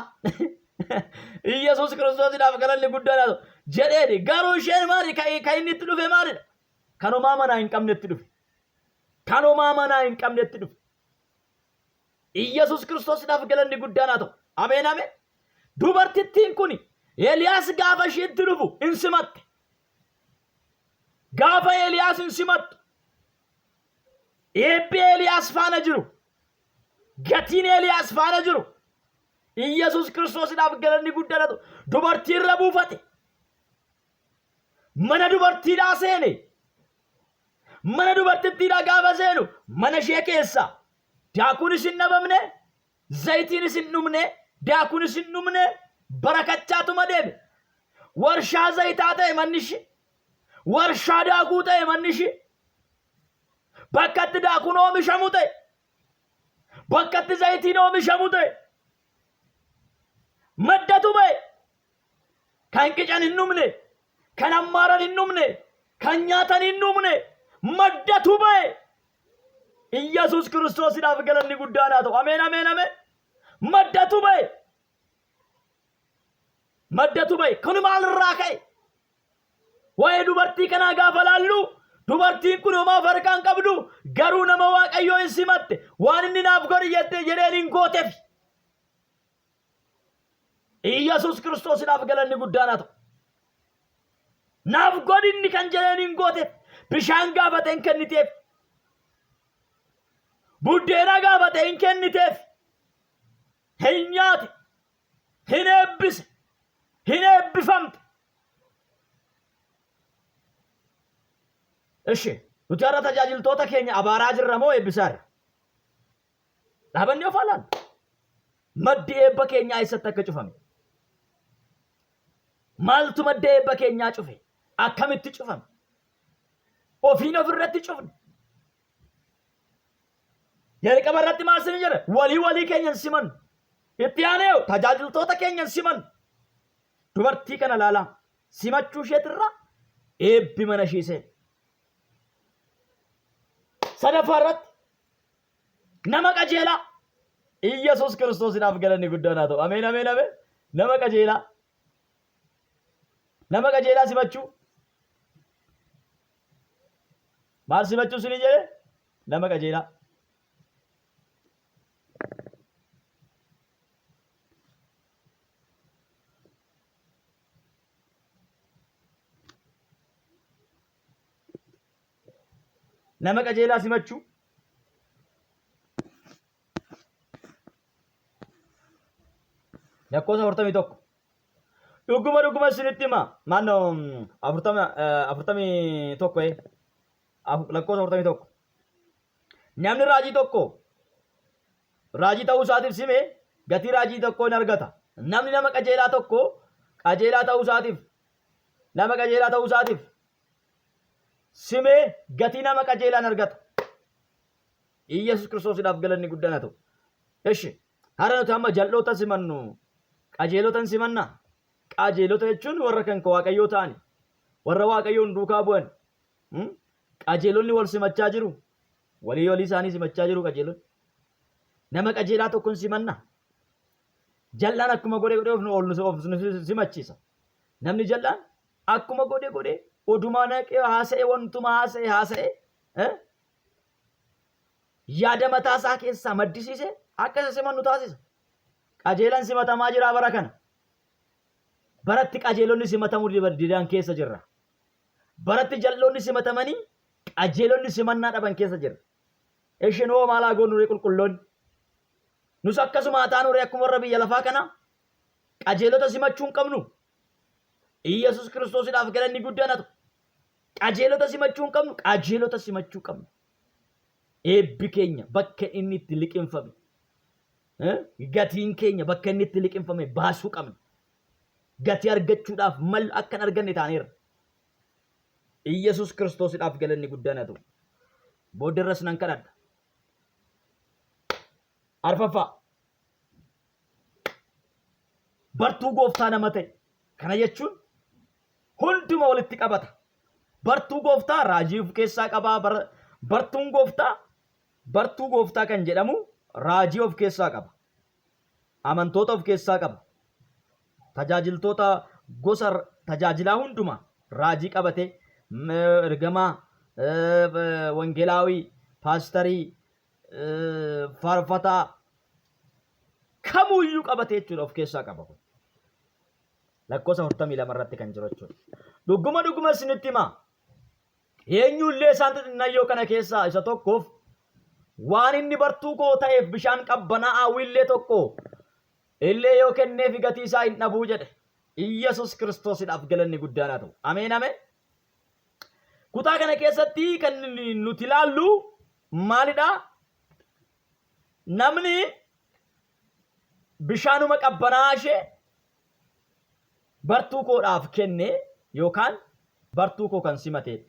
Iyyasuus Kiristoosiidhaaf galanni guddaan haa ta'u jedheen. Garuu isheen maali? Kan inni itti dhufe maalidha? Kan homaa manaa hin qabnetti dhufe. Kan homaa manaa hin qabnetti dhufe. Iyyasuus Kiristoosiidhaaf galanni guddaan haa ta'u. Ameen ameen. Dubartittiin kun Eeliyaas gaafa ishiitti dhufu hin simatte. Gaafa Eeliyaas hin simattu. Eebbi Eeliyaas faana jiru. Gatiin Eeliyaas faana jiru. Iyyasuus Kiristoosidhaaf galanni guddaan haa ta'u. Dubartii irra buufate. Mana dubartiidhaa seene. Mana dubartittiidhaa gaafa seenu mana ishee keessaa Daakuunis hin dhabamne, zayitiinis hin dhumne, daakuunis hin dhumne, barakachaatuma deeme. Warshaa zayitaa ta'e manni ishii. Warshaa daakuu ta'e manni ishii. Bakka itti daakuun oomishamu ta'e. Bakka itti zayitiin oomishamu ta'e. Maddatu ba'e. Kan qican hin dhumne, kan ammaaran hin dhumne, kan nyaatan hin dhumne, maddatu ba'e. Iyyasuus Kiristoosiidhaaf galanni guddaan haa ta'u. Ameen, ameen, ameen. Maddatu ba'e. Maddatu ba'e. Kun maalirraa ka'e? Waa'ee dubartii kanaa gaafa laallu dubartiin kun homaa of harkaa hin qabdu garuu nama Waaqayyoo hin simatte waan inni naaf godhi jette jedheen hin gooteef. Iyyasuus Kiristoosiidhaaf galanni guddaan haa ta'u. Naaf godhi inni kan jedheen hin gooteef bishaan gaafate hin kenniteef. Buddeena gaafate hin kenniteef. Hin nyaate. Hin eebbise. Hin eebbifamte. Ishi nuti har'a tajaajiltoota keenya abaaraa jirra moo eebbisaa jirra? Dhaabanni of haa laallu. Maddi eebba keenyaa eessatti akka cufame? Maaltu madda eebba keenyaa cufe? Akkamitti cufame? Ofiin ofirratti cufne. Jalqaba irratti maal isin jedhe? Walii walii keenya hin simannu. Itti aanee tajaajiltoota keenya hin simannu. Dubartii kana ilaalaa. Simachuu isheetirraa eebbi mana ishii seene. Sadaffaa irratti nama qajeelaa. Iyyasuus Kiristoosiidhaaf galanni guddaan haa ta'u. Ameen ameen ameen. Nama qajeelaa. Nama qajeelaa simachuu. Maal simachuu isinii jedhe? Nama qajeelaa. Nama qajeelaa simachuu. Lakkoofsa 41. Dhuguma dhuguma isinitti hima. Maannoo 41 lakkoofsa 41. Namni raajii tokko raajii ta'uu isaatiif sime gatii raajii tokkoo in argata. Namni nama qajeelaa tokko qajeelaa ta'uu isaatiif nama qajeelaa ta'uu isaatiif simee gatii nama qajeelaa in argata. Iyyasuus Kiristoosiidhaaf galanni guddaan haa ta'u. Eshi har'a nuti amma jal'oota simannu qajeelota hin simannaa? Qajeelota jechuun warra kan Waaqayyoo ta'ani warra Waaqayyoon duukaa bu'an. Qajeelonni wal simachaa jiru. Walii walii isaanii simachaa jiru qajeelonni. Nama qajeelaa tokko hin simannaa? Jal'aan akkuma godhee godhee of nu ol nu of nu simachiisa. Namni jal'aan akkuma godhee godhee odumaa naqee haasa'e wantuma haasa'e haasa'e yaada mataa isaa keessaa maddisiise akka isa simannu taasisa. Qajeelan simatamaa jira bara kana. Baratti qajeelonni simatamuu didan keessa jirra. Baratti jal'oonni simatamanii qajeelonni simannaa dhaban keessa jirra. Ishin hoo maal haa goonu ree qulqulloonni? Nus akkasuma haa taanu ree akkuma warra biyya lafaa kana qajeelota simachuu hin qabnu. Iyyasuus Kiristoosidhaaf galanni guddaan haa ta'u. Qajeelota simachuu hin qabnu, qajeelota simachuu qabna. Eebbi keenya bakka inni itti liqimfame, gatiin keenya bakka inni itti liqimfame baasuu qabna. Gatii argachuudhaaf mal akka hin arganne taaneerra. Iyyasuus Kiristoosidhaaf galanni guddaan haa ta'u. Booddarras nan kadhadha. Arfaffaa. Bartuu gooftaa nama ta'e. Kana jechuun hunduma walitti qabata. Bartuu gooftaa raajii of keessaa qaba. Bartuun gooftaa bartuu gooftaa kan jedhamu raajii of keessaa qaba. Amantoota of keessaa qaba. Tajaajiltoota gosa tajaajilaa hundumaa raajii qabatee ergamaa, wangeelaawii, paastarii, faarfataa kamuuyyuu qabatee jechuudha of keessaa qaba kun. Lakkoofsa 42 irratti kan jiru jechuudha. Dhuguma dhuguma isinitti himaa. Eenyullee isaan xixinnayyoo kana keessaa isa tokkoof waan inni bartuu koo ta'eef bishaan qabbanaa'aa wiillee tokko illee yoo kenneefi gatii isaa hin dhabuu jedhe. Iyyasuus Kiristoosidhaaf galanni guddaan haa ta'u. Ameen ameen. Kutaa kana keessatti kan nuti ilaallu maalidha? Namni bishaanuma qabbanaa'aa ishee bartuu koodhaaf kenne yookaan bartuu koo kan simateedha.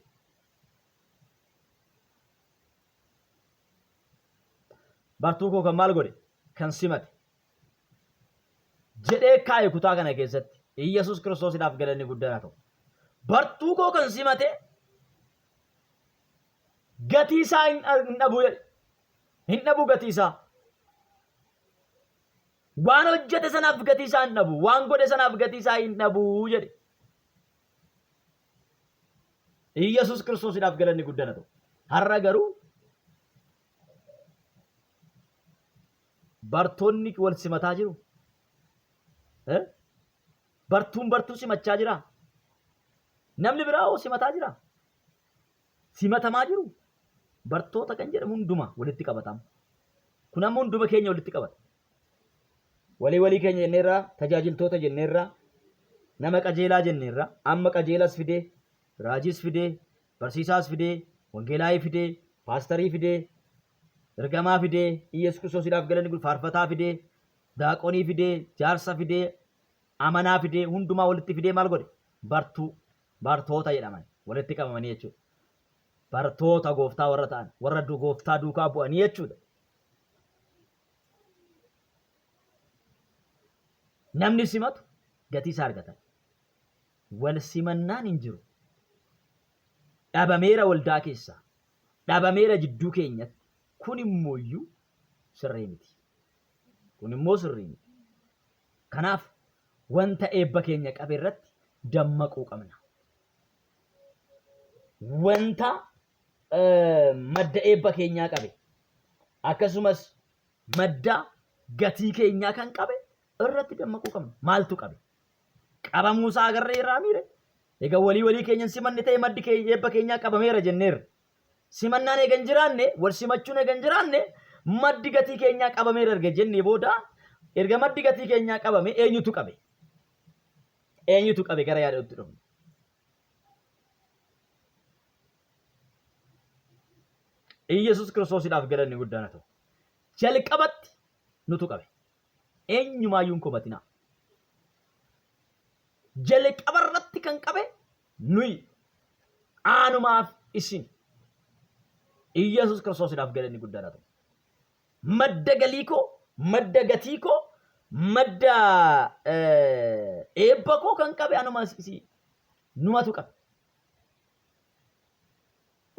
Bartuu koo kan maal godhe? Kan simate. Jedhee kaa'e kutaa kana keessatti. Iyyasuus Kiristoosidhaaf galanni guddaan haa ta'u. Bartuu koo kan simate gatii isaa hin dhabu jedhe. Hin dhabu gatii isaa. Waan hojjete sanaaf gatii isaa hin dhabu. Waan godhe sanaaf gatii isaa hin dhabu jedhe. Iyyasuus Kiristoosidhaaf galanni guddaan haa ta'u. Har'a garuu bartoonni wal simataa jiru. Eh? Bartuun bartuu simachaa jira. Namni biraa hoo simataa jira. Simatamaa jiru. Bartoota kan jedhamu hunduma walitti qabatama. Kun amma hunduma keenya walitti qabata. Walii walii keenya jenneerra, tajaajiltoota jenneerra, nama qajeelaa jenneerra, amma qajeelas fidee, raajiis fidee, barsiisaas fidee, wangeelaayii fidee, paastarii fidee, ergamaa fidee, Iyyasuus Kiristoosiidhaaf galanni guddaa faarfataa fidee, daaqonii fidee, jaarsa fidee, amanaa fidee, hundumaa walitti fidee maal godhe? Bartuu, bartoota jedhaman walitti qabamanii jechuudha. Bartoota gooftaa warra ta'an, warra gooftaa duukaa bu'anii jechuudha. Namni simatu gatii isaa argata. Wal simannaan hin jiru. Dhabameera waldaa keessaa. Dhabameera jidduu keenyatti. Kun immoo iyyuu sirrii miti. Kun immoo sirrii miti. Kanaaf wanta eebba keenya qabe irratti dammaquu qabna. Wanta madda eebba keenyaa qabe akkasumas madda gatii keenyaa kan qabe irratti dammaquu qabna. Maaltu qabe? Qabamuu isaa agarree irraa miire. Egaa walii walii keenya hin simanne ta'e maddi eebba keenyaa qabameera jenneerra. Simannaan eega hin jiraanne, wal simachuun eega hin jiraanne, maddi gatii keenyaa qabameera erga jennee booda, erga maddi gatii keenyaa qabame eenyutu qabe? Eenyutu qabe gara yaadatti dhufne. Iyyasuus Kiristoosiidhaaf galanni guddaan haa ta'u. Jalqabatti nutu qabe. Eenyumaayyuu hin komatinaa. Jalqaba irratti kan qabe nuyi aanumaaf isin. Iyyasuus Kiristoosiidhaaf galanni guddaan haa ta'u. Madda galii koo, madda gatii koo, madda eebba koo kan qabe anuma isii. Numatu qabe.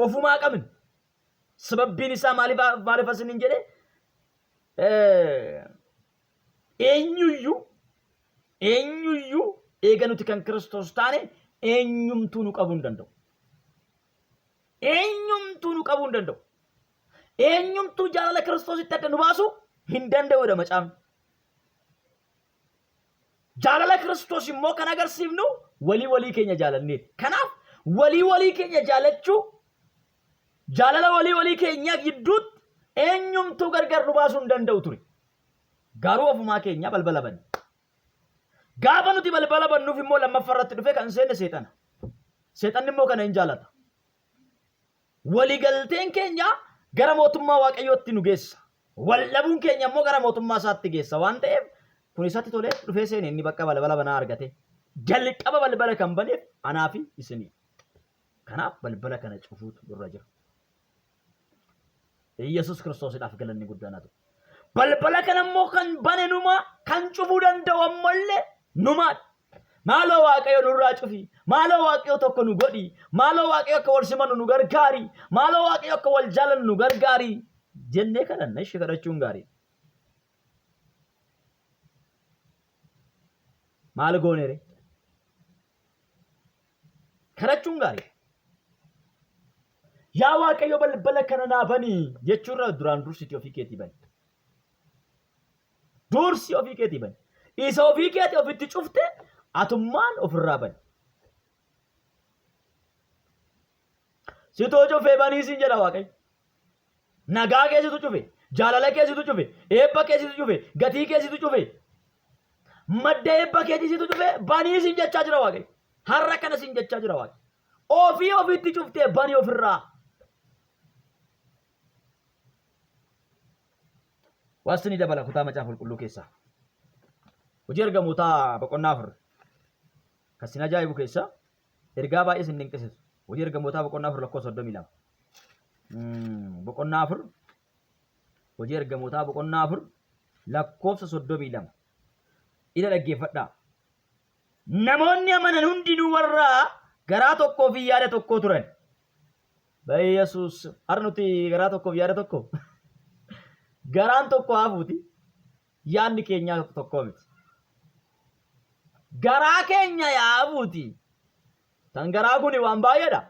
Ofumaa qabne. Sababbiin isaa maaliif maaliif isiniin jedhe eenyuyyuu eenyuyyuu eega nuti kan Kiristoos taane eenyumtuu nu qabuu hin danda'u. Eenyumtuu nu qabuu hin danda'u. Eenyumtuu jaalala Kiristoositti adda nu baasuu hin danda'udha macaafni. Jaalala Kiristoos immoo kan agarsiifnu walii walii keenya jaalanneeti. Kanaaf walii walii keenya jaalachuu jaalala walii walii keenyaa gidduutti eenyumtuu gargar nu baasuu hin danda'u ture. Garuu ofumaa keenyaa balbala banne. Gaafa nuti balbala bannuuf immoo lammaffaa irratti dhufe kan seenne seexana. Seexanni immoo kana hin jaalata. Waligalteen keenya gara mootummaa Waaqayyootti nu geessa. Wal dhabuun keenya immoo gara mootummaa isaatti geessa waan ta'eef kun isatti tolee dhufee seene inni bakka balbala banaa argate. Jalqaba balbala kan baneef anaa fi isinii. Kanaaf balbala kana cufuutu nurra jira. Iyyasuus Kiristoosidhaaf galanni guddaan haa ta'u. Balbala kana immoo kan bane numa kan cufuu danda'u ammallee numaadha. Maaloo Waaqayyo nurraa cufi. Maaloo Waaqayyo tokko nu godhi. Maaloo Waaqayyo akka wal simannu nu gargaari. Maaloo Waaqayyo akka wal jaalannu nu gargaari. Jennee kadhanna ishee kadhachuun gaarii. Maal goonere? Kadhachuun gaarii. Yaa Waaqayyo balbala kana naa bani jechuurra duraan dursiti ofii keetii bani. Dursi ofii keetii bani. Isa ofii keetii ofitti cufte atummaan ofirraa bani. Sitoo cufee banii siin jedha Waaqayyo. Nagaa keessitu cufe, jaalala keessitu cufe, eebba keessitu cufe, gatii keessitu cufe. Madda eebba keetii situ cufe banii siin jechaa jira Waaqayyo. Har'a kana siin jechaa jira Waaqayyo. Ofii ofitti cuftee banii ofirraa. Waasti ni dabala kutaa macaafa qulqulluu keessaa. Hojii ergamootaa boqonnaa 4 kan sin ajaa'ibu keessaa ergaa baay'ee sin dinqisiisu. Hojii ergamootaa boqonnaa 4 lakkoofsa 32. Boqonnaa 4 hojii ergamootaa boqonnaa 4 lakkoofsa 32. Ila dhaggeeffadhaa. Namoonni amanan hundinuu warra garaa tokkoo fi yaada tokkoo turan. Bayesuus har'a nuti garaa tokkoof yaada tokko garaan tokko hafuuti yaadni keenyaa tokko miti. Garaa keenya yaafuuti. Tan garaa kuni waan baay'eedha.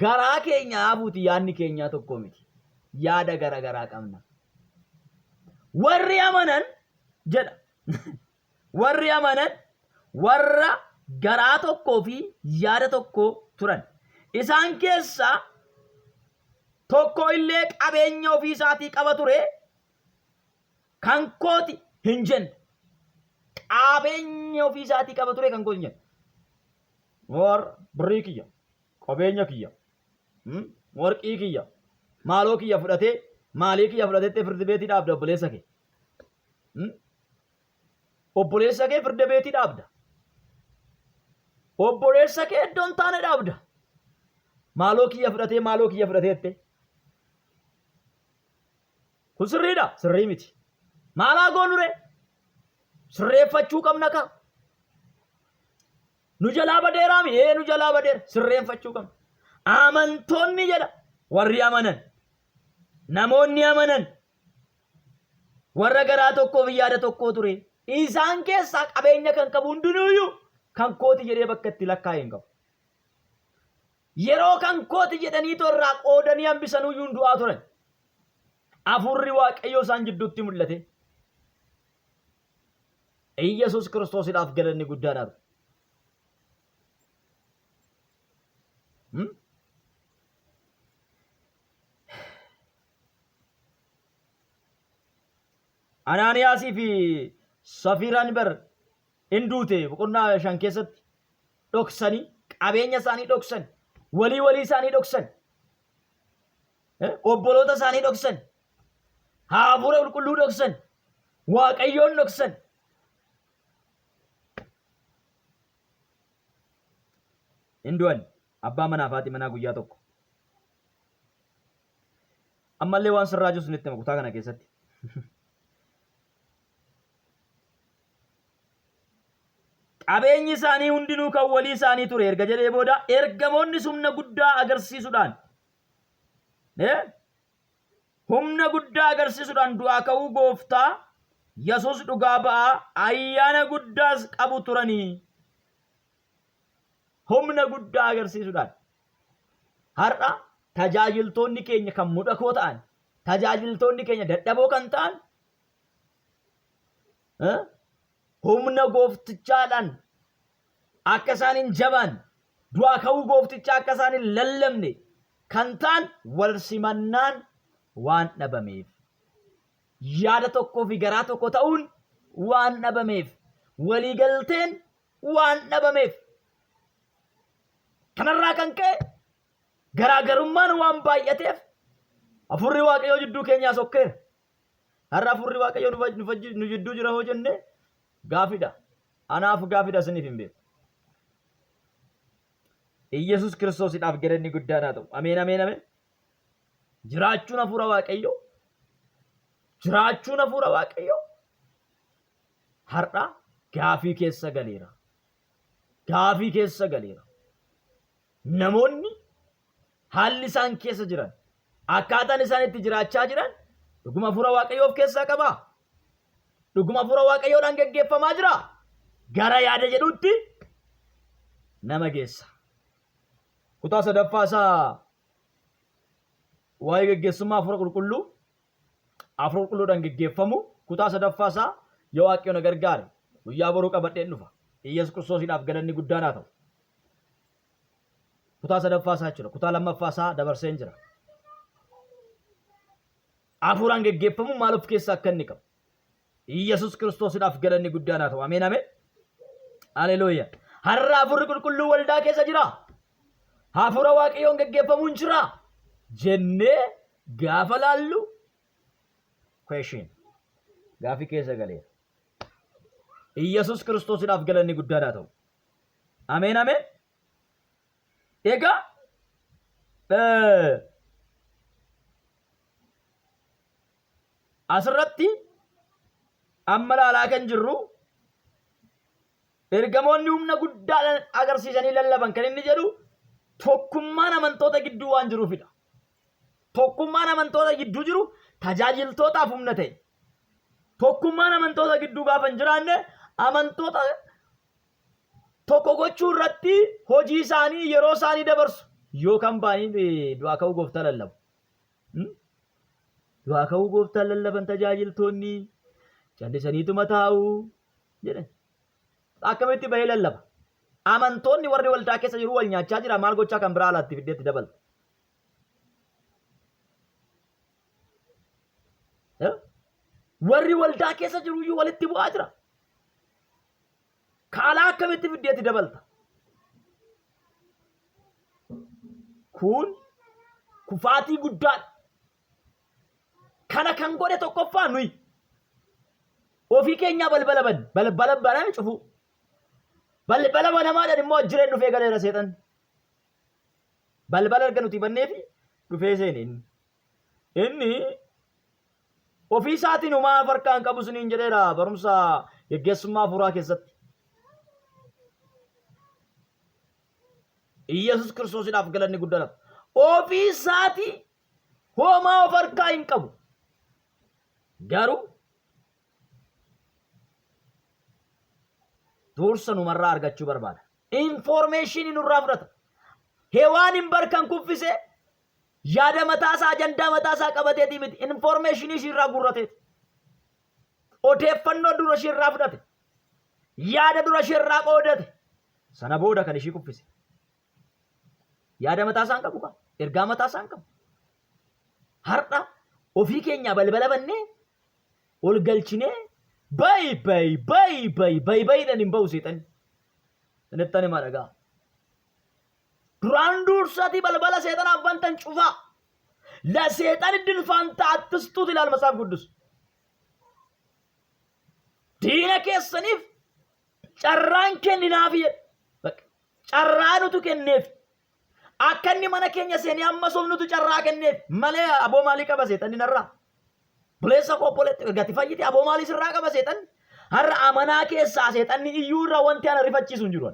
Garaa keenya yaafuuti yaadni keenyaa tokko miti. Yaada gara garaa qabna. Warri amanan jedha. Warri amanan warra garaa tokkoo fi yaada tokko turan. Isaan keessaa tokko illee qabeenya ofii isaatii qaba ture kan kooti hin jenne. Qabeenya ofii isaatii qaba ture kan kooti hin jenne. War birrii kiyya, qabeenya kiyya, warqii kiyya, maaloo kiyya fudhatee maalii kiyya fudhateettee firdi beetii dhaabda obboleessa kee. Obboleessa kee firda beetii dhaabda. Obboleessa kee iddoo hin taane dhaabda. Maaloo kiyya fudhatee maaloo kiyya fudhatee jette. Kun sirriidha? Sirrii miti. Maalaa goonu ree? Sirreeffachuu qabna kaa. Nu jalaa badeeraami? Ee nu jalaa badeera. Sirreeffachuu qabna. Amantoonni jedha warri amanan. Namoonni amanan Warra garaa tokkoo fi yaada tokkoo ture. Isaan keessaa qabeenya kan qabu hundinuuyyuu kan kooti jedhee bakka itti lakkaa'e hin qabu. Yeroo kan kooti jedhanii irraa qoodanii hambisanuyyuu hin du'aa turan. Hafuurri Waaqayyoo isaan jidduutti mul'ate. Iyyasuus Kiristoosidhaaf galanni guddaan haa ta'u. Anaaniyaasii fi Safiiraan bar in duute boqonnaa 5 keessatti dhoksanii qabeenya isaanii dhoksan walii walii isaanii dhoksan obboloota isaanii dhoksan hafuura qulqulluu dhoksan waaqayyoon dhoksan in du'an abbaa manaa fi haati manaa guyyaa tokko. Ammallee waan sirraa jiru isinitti hima kutaa kana keessatti. Qabeenyi isaanii hundinuu kan walii isaanii ture erga jedhee booda ergamoonni humna guddaa agarsiisuudhaan humna guddaa agarsiisuudhaan du'aa ka'uu gooftaa Yesuus dhugaa ba'aa ayyaana guddaas qabu turanii. Humna guddaa agarsiisuudhaan. Har'a tajaajiltoonni keenya kan mudhakoo ta'an, tajaajiltoonni keenya dadhaboo kan ta'an, humna gooftichaadhaan akka isaan hin jabaan, du'aa ka'uu gooftichaa akka isaan hin lallabne kan ta'an wal simannaan waan dhabameef. Yaada tokkoo fi garaa tokko ta'uun waan dhabameef. Waliigalteen waan dhabameef. Kanarraa kan ka'e garaagarummaan waan baay'ateef hafuurri Waaqayyoo jidduu keenyaa sokkeera. Har'a hafuurri Waaqayyoo nu jidduu jira hoo jenne gaafidha. Anaaf gaafidha isiniif hin beeku. Iyyasuus Kiristoosidhaaf galanni guddaan haa ta'u. Ameen ameen ameen. Jiraachuun hafuura Waaqayyoo jiraachuun hafuura Waaqayyoo har'a gaafii keessa galeera. Gaafii keessa galeera. Namoonni haalli isaan keessa jiran, akkaataan isaan itti jiraachaa jiran dhuguma hafuura Waaqayyoo of keessaa qabaa? Dhuguma hafuura Waaqayyoodhaan geggeeffamaa jiraa? Gara yaada jedhutti nama geessa. Kutaa sadaffaa isaa waa'ee geggeessummaa hafuura qulqulluu Hafuura qulqulluudhaan geggeeffamu kutaa sadaffaa isaa yoo Waaqayyo na gargaare guyyaa boruu qabadheen dhufa. Iyyasuus Kiristoosiidhaaf galanni guddaan haa ta'u. Kutaa sadaffaa isaa jechuudha. Kutaa lammaffaa isaa dabarseen jira. Hafuuraan geggeeffamu maal of keessaa akka inni qabu. Iyyasuus Kiristoosiidhaaf galanni guddaan haa ta'u. Ameen ameen. Haleluuya. Har'a hafuurri qulqulluu waldaa keessa jira. Hafuura Waaqayyoon geggeeffamuun jira. Jennee gaafa laallu question. Gaafii keessa galeera. Iyyasuus Kiristoosiidhaaf galanni guddaan haa ta'u. Ameen ameen. Egaa asirratti amma ilaalaa kan jirru ergamoonni humna guddaa agarsiisanii lallaban kan inni jedhu tokkummaan amantoota gidduu waan jiruufidha. Tokkummaan amantoota gidduu jiru tajaajiltootaaf humna ta'e. Tokkummaan amantoota gidduu gaafa hin jiraanne amantoota tokko gochuu irratti hojii isaanii yeroo isaanii dabarsu yookaan ba'anii du'aa ka'uu gooftaa lallabu. Du'aa ka'uu gooftaa lallaban tajaajiltoonni callisaniituma taa'u jedhan. Akkamitti bahee lallaba? Amantoonni warri waldaa keessa jiru wal nyaachaa jira maal gochaa kan biraa alaatti fiddeetti dabalta. Warri waldaa keessa jiru iyyuu walitti bu'aa jira. Ka alaa akkamitti fiddeetti dabalta? Kun kufaatii guddaadha. Kana kan godhe tokkoffaa nuyi. Ofii keenyaa balbala banne. Balbala baname cufuu. Balbala banamaadhaan immoo jireen dhufee galeera seexan. Balbala erga nuti banneefi dhufee seene inni. Inni ofii isaatiin homaa of harkaa hin qabu isiniin jedheera barumsa geggeessummaa hafuuraa keessatti. Iyyasuus Kiristoosiidhaaf galanni guddaan. Ofii isaatii homaa of harkaa hin qabu. Garuu dursa numarraa argachuu barbaada. Infoormeeshinii nurraa fudhata. Hewaan hin bar kan kuffise yaada mataasaa ajandaa mataasaa qabateetii miti. Infoormeeshinii ishiirraa guurrateeti. Odeeffannoo dura ishiirraa fudhate. Yaada dura ishiirraa qoodate. Sana booda kan ishii kuffise. Yaada mataa isaa hin qabu kaa. Ergaa mataa isaa hin qabu. Har'a ofii keenyaa balbala bannee ol galchinee bayi bayi bayi bayi bayi bayiidhaan hin ba'u seexanni. Sinittan himaa dhagaa. Duraan dursaatii balbala seexanaaf bantan cufaa. La seexan iddil faantaa attistuut ilaal matsaaf guddus. Diina keessaniif carraan kenninaafi jedhe. Bakka Carraa nutu kenneef. Akka inni mana keenya seenee amma sobnutu carraa kenneef malee aboo maalii qaba seexanni narraa? Buleessa koo obboleetti gati fayyite aboo maalii sirraa qaba seexanni? Har'a amanaa keessaa seexanni iyyuu irraa wanti ana rifachiisu hin jiru.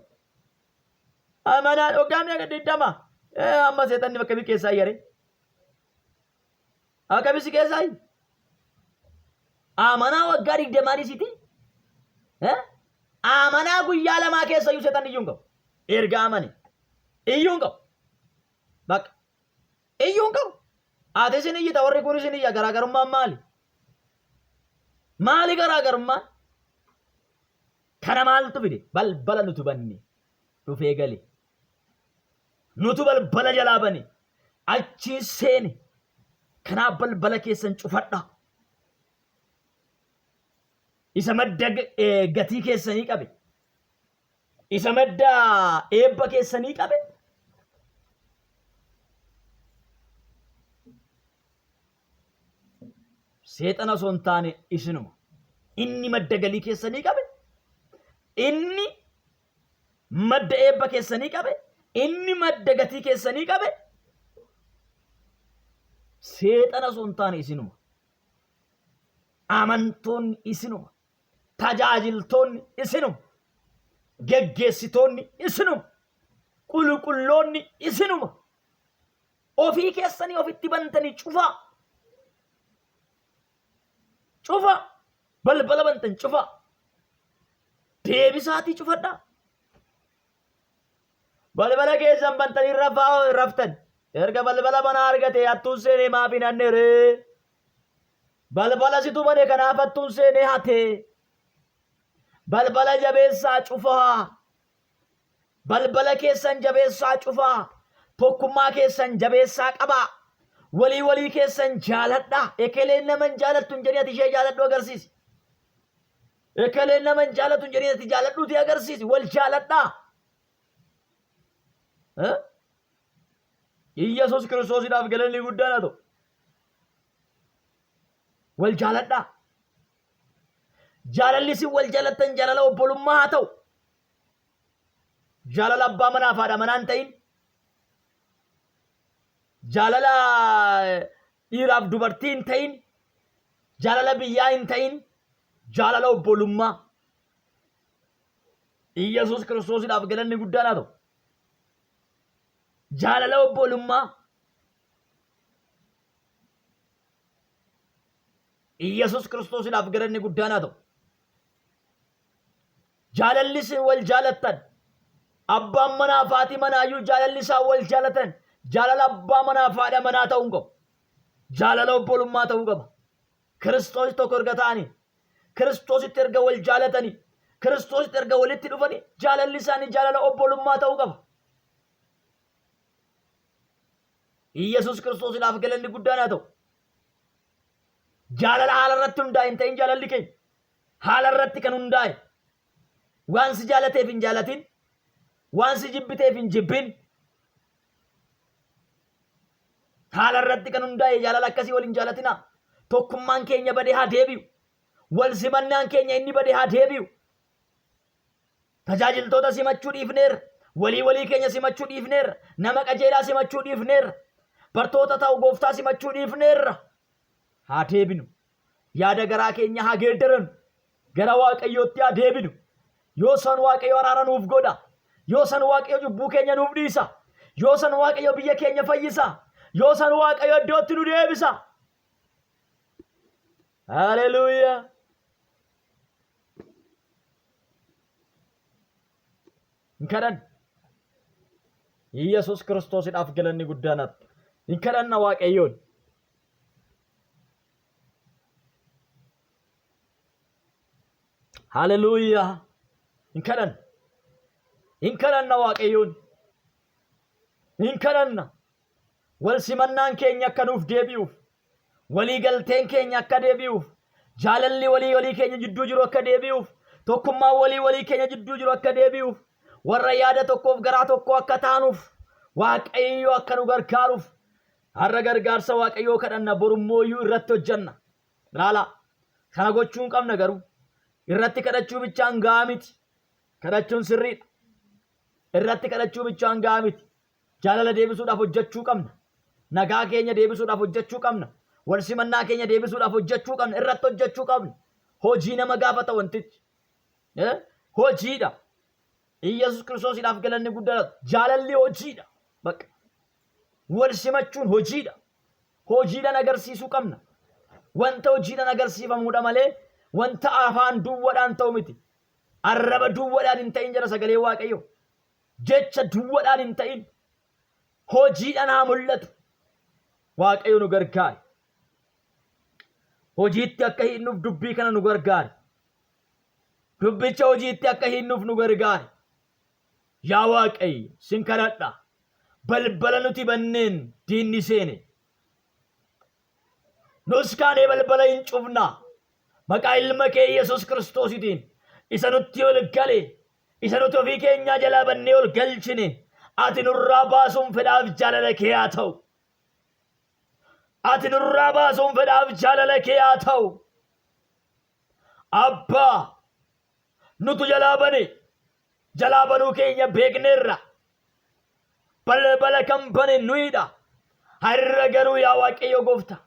Amanaa waggaa meeqa 20 amma seexanni bakka kamii keessaa iyyare? Akkamii si keessaa iyya? Amanaa waggaa 20 dhiisiti. Amanaa guyyaa lamaa keessa iyyuu seexanni iyyuu hin qabu. Erga amane iyyuu hin qabu. Bakka iyyuu hin qabu. Ati isin iyyita warri kun isin iyya garaagarummaan maali? Maali garaagarummaan? Kana maaltu fide? Balbala nutu banne dhufee gale. Nutu balbala jalaa bane achiin seene. Kanaaf balbala keessan cufadhaa. Isa madda gatii keessanii qabe. Isa madda eebba keessanii qabe. Seexana osoo hin taane isinuma. Inni madda galii keessanii qabe. Inni madda eebba keessanii qabe. Inni madda gatii keessanii qabe. Seexana osoo hin taane isinuma. Amantoonni isinuma. Tajaajiltoonni isinuma. Geggeessitoonni isinuma. Qulqulloonni isinuma. Ofii keessanii ofitti bantanii cufaa. Cufaa. Balbala bantan cufaa. Deebisaatii cufadhaa. Balbala keessan bantanii rafaa raftan. Erga balbala banaa argate hattuun seenee maaf hin hanne ree? Balbala situ bane kanaaf hattuun seenee hate. Balbala jabeessaa cufaa. Balbala keessan jabeessaa cufaa. Tokkummaa keessan jabeessaa qabaa. Walii walii keessan jaaladhaa. Ekeleen nama hin jaalattu hin jedhin ati ishee jaaladhu agarsiisi. Ekeleen nama hin jaalatu hin jedhin ati jaaladhuuti agarsiisi. Wal jaaladhaa. Eh? Iyyasuus Kiristoosiidhaaf galanni guddaan haa ta'u. Wal jaaladhaa. Jaalalli isin wal jaalattan jaalala obbolummaa haa ta'u. Jaalala abbaa manaa fi haadha manaa hin ta'in. Jaalala dhiiraaf dubartii hin ta'in. Jaalala biyyaa hin ta'in. Jaalala obbolummaa. Iyyasuus Kiristoosiidhaaf galanni guddaan haa ta'u. Jaalala obbolummaa. Iyyasuus Kiristoosiidhaaf galanni guddaan haa ta'u. Jaalalli isin wal jaalattan abbaan manaa fi haati manaayyuu jaalalli isaan wal jaalatan jaalala abbaa manaa fi haadha manaa ta'uu hin qabu. Jaalala obbolummaa ta'uu qaba. Kiristoos tokko erga ta'anii, Kiristoositti erga wal jaalatanii, Kiristoositti erga walitti dhufanii jaalalli isaanii jaalala obbolummaa ta'uu qaba. Iyyasuus Kiristoosiidhaaf galanni guddaan haa ta'u. Jaalala haala irratti hundaa'e hin ta'in jaalalli keenya. Haala irratti kan hundaa'e. Waan si jaalateef hin jaalatin, waan si jibbiteef hin jibbin. Haala irratti kan hundaa'e jaalala akkasii wal hin jaalatinaa. Tokkummaan keenya badee haa deebi'u. Wal simannaan keenya inni badee haa deebi'u. Tajaajiltoota simachuu dhiifneerra. Walii walii keenya simachuu dhiifneerra. Nama qajeelaa simachuu dhiifneerra. Bartoota ta'u gooftaa simachuu dhiifneerra. Haa deebinu. Yaada garaa keenya haa geeddarannu. Gara Waaqayyootti haa deebinu. Yoo san Waaqayyo araara nuuf godha. Yoo san Waaqayyo cubbuu keenya nuuf dhiisa. Yoo san Waaqayyo biyya keenya fayyisa. Yoo san Waaqayyo iddootti nu deebisa. Haleluuyaa. Hin kadhanna. Yesuus Kiristoosidhaaf galanni guddaan haa ta'u. Hin kadhanna Waaqayyoon. Haleluuyaa. Hin kadhanna. Hin kadhanna Waaqayyoon. Hin kadhanna. Wal simannaan keenya akka nuuf deebi'uuf, walii galteen keenya akka deebi'uuf, jaalalli walii walii keenya jidduu jiru akka deebi'uuf, tokkummaan walii walii keenya jidduu jiru akka deebi'uuf, warra yaada tokkoof garaa tokkoo akka taanuuf, Waaqayyo akka nu gargaaruuf, har'a gargaarsa Waaqayyoo kadhanna, borummooyyuu irratti hojjanna. Ilaalaa, kana gochuu hin qabna garuu. Irratti kadhachuu bichaan gahaa miti. Kadhachuun sirriidha. Irratti kadhachuu bichaan gahaa miti. Jaalala deebisuudhaaf hojjechuu qabna. Nagaa keenya deebisuudhaaf hojjechuu qabna. Wal simannaa keenya deebisuudhaaf hojjechuu qabna. Irratti hojjechuu qabna. Hojii nama gaafata wantichi. Eh? Hojiidha. Iyyasuus Kiristoosiidhaaf galanni guddaadha. Jaalalli hojiidha. Bakka. Wal simachuun hojiidha. Hojiidhaan agarsiisuu qabna. Wanta hojiidhaan agarsiifamuudha malee wanta afaan duwwadhaan ta'u miti. Arraba duwwadhaan hin ta'in jedha sagalee Waaqayyoo. Jecha duwwadhaan hin ta'in. Hojiidhaan haa mul'atu. Waaqayyo nu gargaari. Hojiitti akka hiiknuuf dubbii kana nu gargaari. Dubbicha hojiitti akka hiiknuuf nu gargaari. Yaa Waaqayyo sin kadhadha. Balbala nuti banneen diinni seene. Nus kaanee balbala hin cufna. Maqaa ilma kee Yesuus Kiristoositiin isa nutti ol gale, isa nuti ofii keenyaa jalaa bannee ol galchine, ati nurraa baasuun fedhaaf jaalala kee haa ta'u. Ati nurraa baasuun fedhaaf jaalala kee haa ta'u. Abbaa, nutu jalaa bane, jalaa banuu keenya beekneerra. Balbala kan bane nuyidha. Har'a garuu yaa Waaqayyo goofta,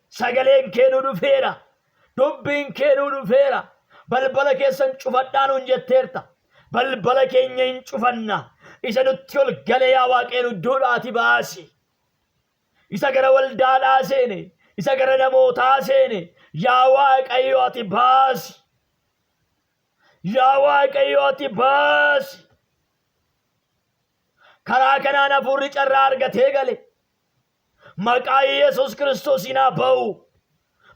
sagaleen kee nu dhufeera. Dubbiin kee nu dhufeera. Balbala keessan cufadhaa nuun jetteerta. Balbala keenya hin cufanna. Isa nutti ol gale yaa Waaqayyo nu iddoodhaati baasi. Isa gara waldaadhaa seene, isa gara namootaa seene, yaa Waaqayyo ati baasi. Yaa Waaqayyo ati baasi. Karaa kanaan hafuurri carraa argatee gale. Maqaa Yesuus Kiristoosiin haa ba'u.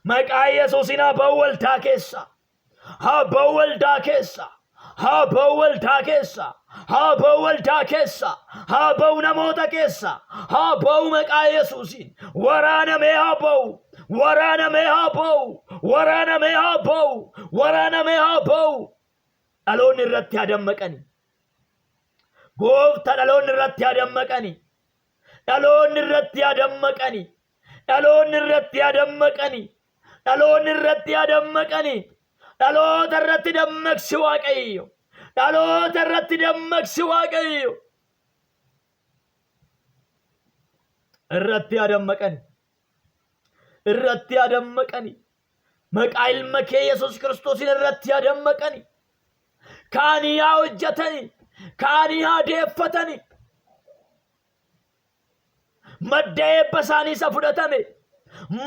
Maqaa Yesuusiin haa ba'u waldaa keessa. Haa ba'u waldaa keessa. Haa ba'u waldaa keessa. Haa ba'u waldaa keessa. Haa ba'u namoota keessa. Haa ba'u maqaa Yesuusiin. Waraanamee haa ba'u. Waraanamee haa ba'u. Waraanamee haa ba'u. Waraanamee haa ba'u. Dhaloonni irratti haa dammaqani. Goofta dhaloonni irratti haa dammaqani. Dhaloonni irratti haa dammaqani. Dhaloonni irratti haa dammaqani. Dhaloonni irratti haa dammaqani. Dhaloota irratti dammaqsi Waaqayyo. Dhaloota irratti dammaqsi Waaqayyo. Irratti haa dammaqani. Irratti haa dammaqani. Maqaa ilma kee Yesuus Kiristoosiin irratti haa dammaqani. Kaanii haa hojjetani. Kaanii haa deeffatani. Madda eebba isaanii isa fudhatame.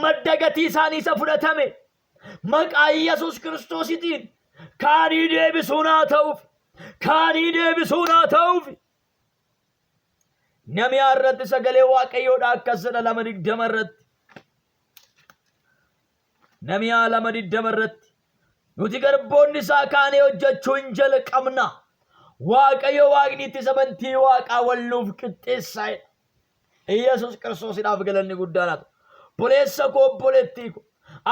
Madda gatii isaanii isa fudhatame. Maqaa Yesuus Kiristoositiin kaanii deebisuun haa ta'uuf. Kaanii deebisuun haa ta'uuf. Namiyaa irratti sagalee Waaqayyoodha akkas jedha 2:20 irratti. Namiyaa 2:20 irratti nuti garboonni isaa kaanee hojjechuu hin jalqabna. Waaqayyo Waaqni ittisa bantii Waaqaa wal nuuf qixxeessaa jedha. Iyyasuus Kiristoosidhaaf galanni guddaan haa ta'u. Obboleessa koo obboleettii koo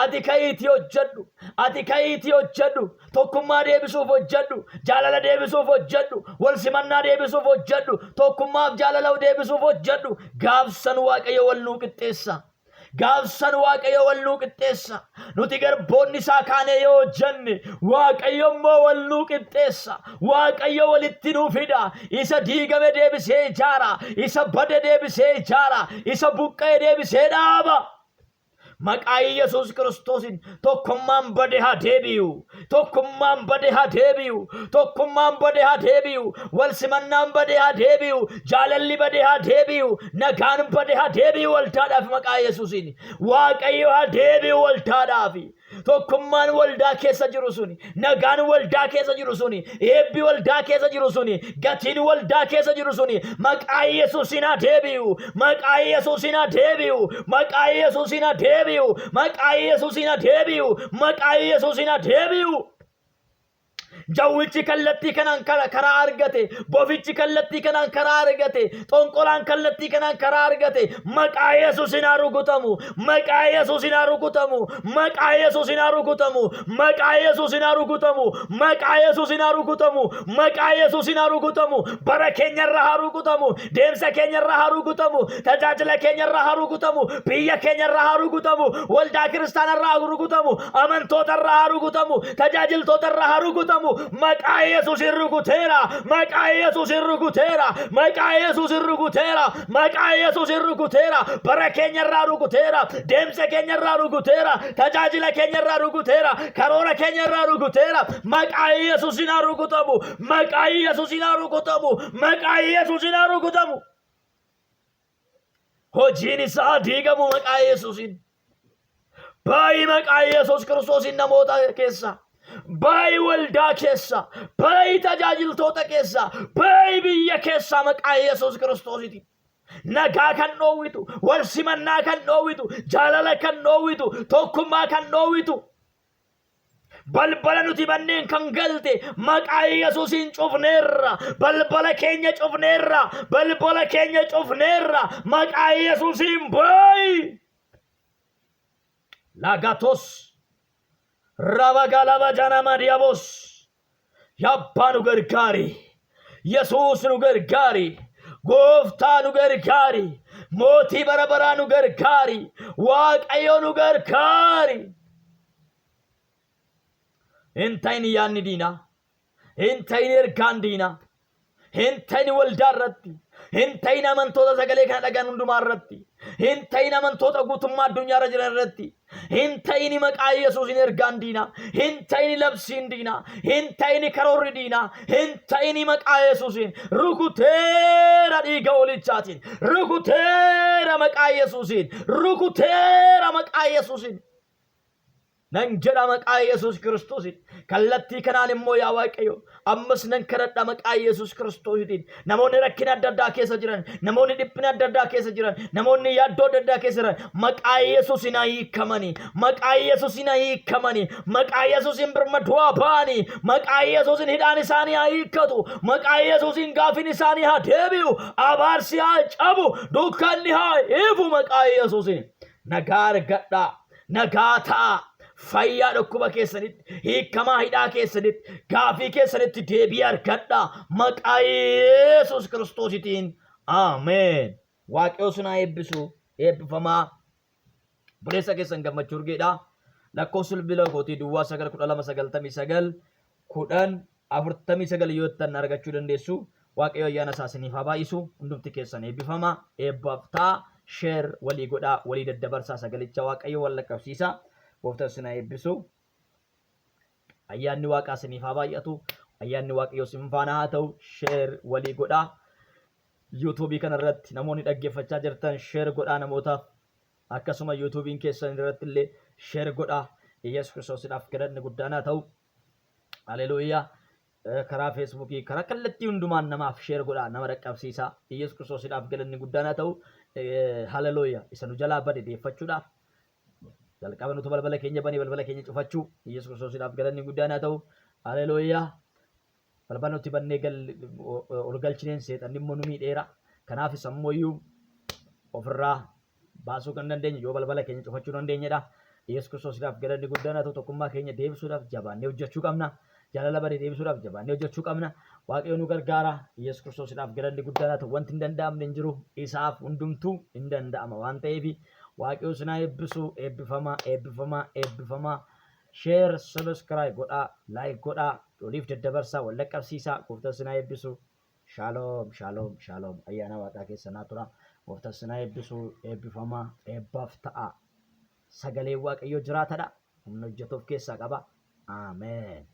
ati ka'iitii hojjedhu ati ka'iitii hojjedhu tokkummaa deebisuuf hojjedhu jaalala deebisuuf hojjedhu wal simannaa deebisuuf hojjedhu tokkummaaf jaalala deebisuuf hojjedhu gaafsan Waaqayyo wal nuu qixxeessa. Gaafsan Waaqayyo wal nuu qixxeessa. Nuti garboonni isaa kaanee yoo hojjenne Waaqayyo immoo wal nuu qixxeessa. Waaqayyo walitti nuu fida. Isa diigame deebisee ijaara. Isa bade deebisee ijaara. Isa buqqa'e deebisee dhaaba. Maqaa Yesuus Kiristoosiin tokkummaan bade haa deebi'u. Tokkummaan bade haa deebi'u. Tokkummaan bade haa deebi'u. Wal simannaan bade haa deebi'u. Jaalalli bade haa deebi'u. Nagaan bade haa deebi'u waldaadhaaf maqaa Yesuusiin. Waaqayyo haa deebi'u waldaadhaaf. Tokkummaan waldaa keessa jiru suni, nagaan waldaa keessa jiru suni, eebbi waldaa keessa jiru suni, gatiin waldaa keessa jiru suni maqaa Yesuusiin haa deebi'u. Maqaa Yesuusiin haa deebi'u. Maqaa Yesuusiin haa deebi'u. Maqaa Yesuusiin haa deebi'u. Maqaa Yesuusiin haa deebi'u. Jawwichi kallattii kanaan karaa argate, bofichi kallattii kanaan karaa argate, xonqolaan kallattii kanaan karaa argate, maqaa Yesuusiin haa rukutamu, maqaa Yesuusiin haa rukutamu, maqaa Yesuusiin haa rukutamu, maqaa Yesuusiin haa rukutamu, maqaa Yesuusiin haa rukutamu, maqaa Yesuusiin haa rukutamu, bara keenyarra haa rukutamu, deemsa keenyarra haa rukutamu, tajaajila keenyarra haa rukutamu, biyya keenyarra haa rukutamu, waldaa kiristaanarra haa rukutamu, amantoota irra haa rukutamu, tajaajiltoota irra haa rukutamu, maqaa Yesuusiin rukuteera, maqaa Yesuusiin rukuteera, maqaa Yesuusiin rukuteera, maqaa Yesuusiin rukuteera, bara keenya irraa rukuteera, deemsa keenya irraa rukuteera, tajaajila keenya irraa rukuteera, karoora keenya irraa rukuteera, maqaa Yesuusiin haa rukutamu, maqaa Yesuusiin haa rukutamu, maqaa Yesuusiin haa rukutamu. Hojiin isaa haa diigamu maqaa Yesuusiin. Baayi maqaa Yesuus Kiristoosiin namoota keessa. Baayi waldaa keessa. Baayi tajaajiltoota keessa. Baayi biyya keessaa maqaa Yesuus Kiristoositiin. Nagaa kan dhoowwitu, wal simannaa kan dhoowwitu, jaalala kan dhoowwitu, tokkummaa kan dhoowwitu. Balbala nuti banneen kan galte maqaa Yesuusiin cufneerra. Balbala keenya cufneerra. Balbala keenya cufneerra. Maqaa Yesuusiin baayi. Lagatos. Rabagalaba janama diabos. Yabbaa nu gargaari. Yesuus nu gargaari. Gooftaa nu gargaari. Mootii bara baraa nu gargaari. Waaqayyo nu gargaari. Hin ta'in yaadni diinaa. Hin ta'in ergaan diinaa. Hin ta'in waldaa irratti. Hin ta'in amantoota sagalee kana dhagan hundumaa irratti. Hin ta'in amantoota guutummaa addunyaa irra jiran irratti. Hin ta'in maqaa Yesuusiin ergaan diinaa. Hin ta'in labsiin diinaa. Hin ta'in karoorri diinaa. Hin ta'in maqaa Yesuusiin. Rukuteera dhiiga hoolichaatiin. Rukuteera maqaa Yesuusiin. Rukuteera maqaa Yesuusiin. Nan jedha maqaa Yesuus Kiristoosiin. Kallattii kanaan immoo yaa Waaqayyo ammas nan kadhadha maqaa Yesuus Kiristoositiin. Namoonni rakkina adda addaa keessa jiran, namoonni dhiphina adda addaa keessa jiran, namoonni yaaddoo adda addaa keessa jiran maqaa Yesuusiin haa hiikamani. Maqaa Yesuusiin haa hiikamani. Maqaa Yesuusiin birmaduu haa ba'ani. Maqaa Yesuusiin hidhaan isaanii haa hiikkatu. Maqaa Yesuusiin gaafiin isaanii haa deebi'u. Abaarsi haa cabu. Dukkanni haa ifu maqaa Yesuusiin. Nagaa argadhaa. Nagaa ta'aa. Fayyaa dhukkuba keessanitti, hiikkamaa hidhaa keessanitti, gaafii keessanitti deebii argadhaa. Maqaa Yesuus Kiristoositiin. Ameen. Waaqayyo isin haa eebbisu. Eebbifamaa. Obboleessa keessan Gammachuu Urgeedha. Lakkoofsi bilbila kootii duwwaa 9 12 99 10 49 yoo jettan argachuu dandeessu. Waaqayyo ayyaana isaa isiniif haa baay'isu. Hundumti keessan eebbifamaa. Eebbaaf ta'a. Share walii godhaa, walii daddabarsaa sagalicha Waaqayyo wal dhaqqabsiisa. Gooftaan isin haa eebbisu. Ayyaanni Waaqaa isiniif haa baay'atu. Ayyaanni Waaqayyoo isin faana haa ta'u. Share walii godhaa. Yuutuubii kana irratti namoonni dhaggeeffachaa jirtan share godhaa namootaaf. Akkasuma yuutuubiin keessan irratti illee share godhaa. Yesuus Kiristoosiidhaaf galanni guddaan haa ta'u. Haleluuyaa. Karaa Feesbuukii karaa kallattii hundumaan namaaf share godhaa nama dhaqqabsiisaa. Yesuus Kiristoosiidhaaf galanni guddaan haa ta'u. Haleluuyaa. Isa nu jalaa bade deeffachuudhaaf jalqaba nutu balbala keenya banee balbala keenya cufachuu Yesuus Kiristoosiidhaaf galanni guddaan haa ta'u. Haleluuyaa. Balbala nuti bannee ol galchineen seexanni immoo nu miidheera. Kanaaf isa immoo iyyuu ofirraa baasuu kan dandeenyu yoo balbala keenya cufachuu dandeenyedha. Yesuus Kiristoosiidhaaf galanni guddaan haa ta'u tokkummaa keenya deebisuudhaaf jabaannee hojjechuu qabna. Jaalala bade deebisuudhaaf jabaannee hojjechuu qabna. Waaqayyo nu gargaara. Yesuus Kiristoosiidhaaf galanni guddaan haa ta'u wanti hin danda'amne hin jiru. Isaaf hundumtuu hin danda'ama waan ta'eef Waaqayyo isin haa eebbisu. Eebbifamaa, eebbifamaa, eebbifamaa. Share, subscribe godhaa, like godhaa, waliif daddabarsaa, wal dhaqqabsiisaa. Gooftaan isin haa eebbisu. Shaaloom, shaaloom, shaaloom. Ayyaana Waaqaa keessa naa tura. Gooftaan isin haa eebbisu. Eebbifamaa, eebbaaf ta'a. Sagaleen Waaqayyoo jiraatadha. Humna hojjetu of keessaa qaba. Ameen.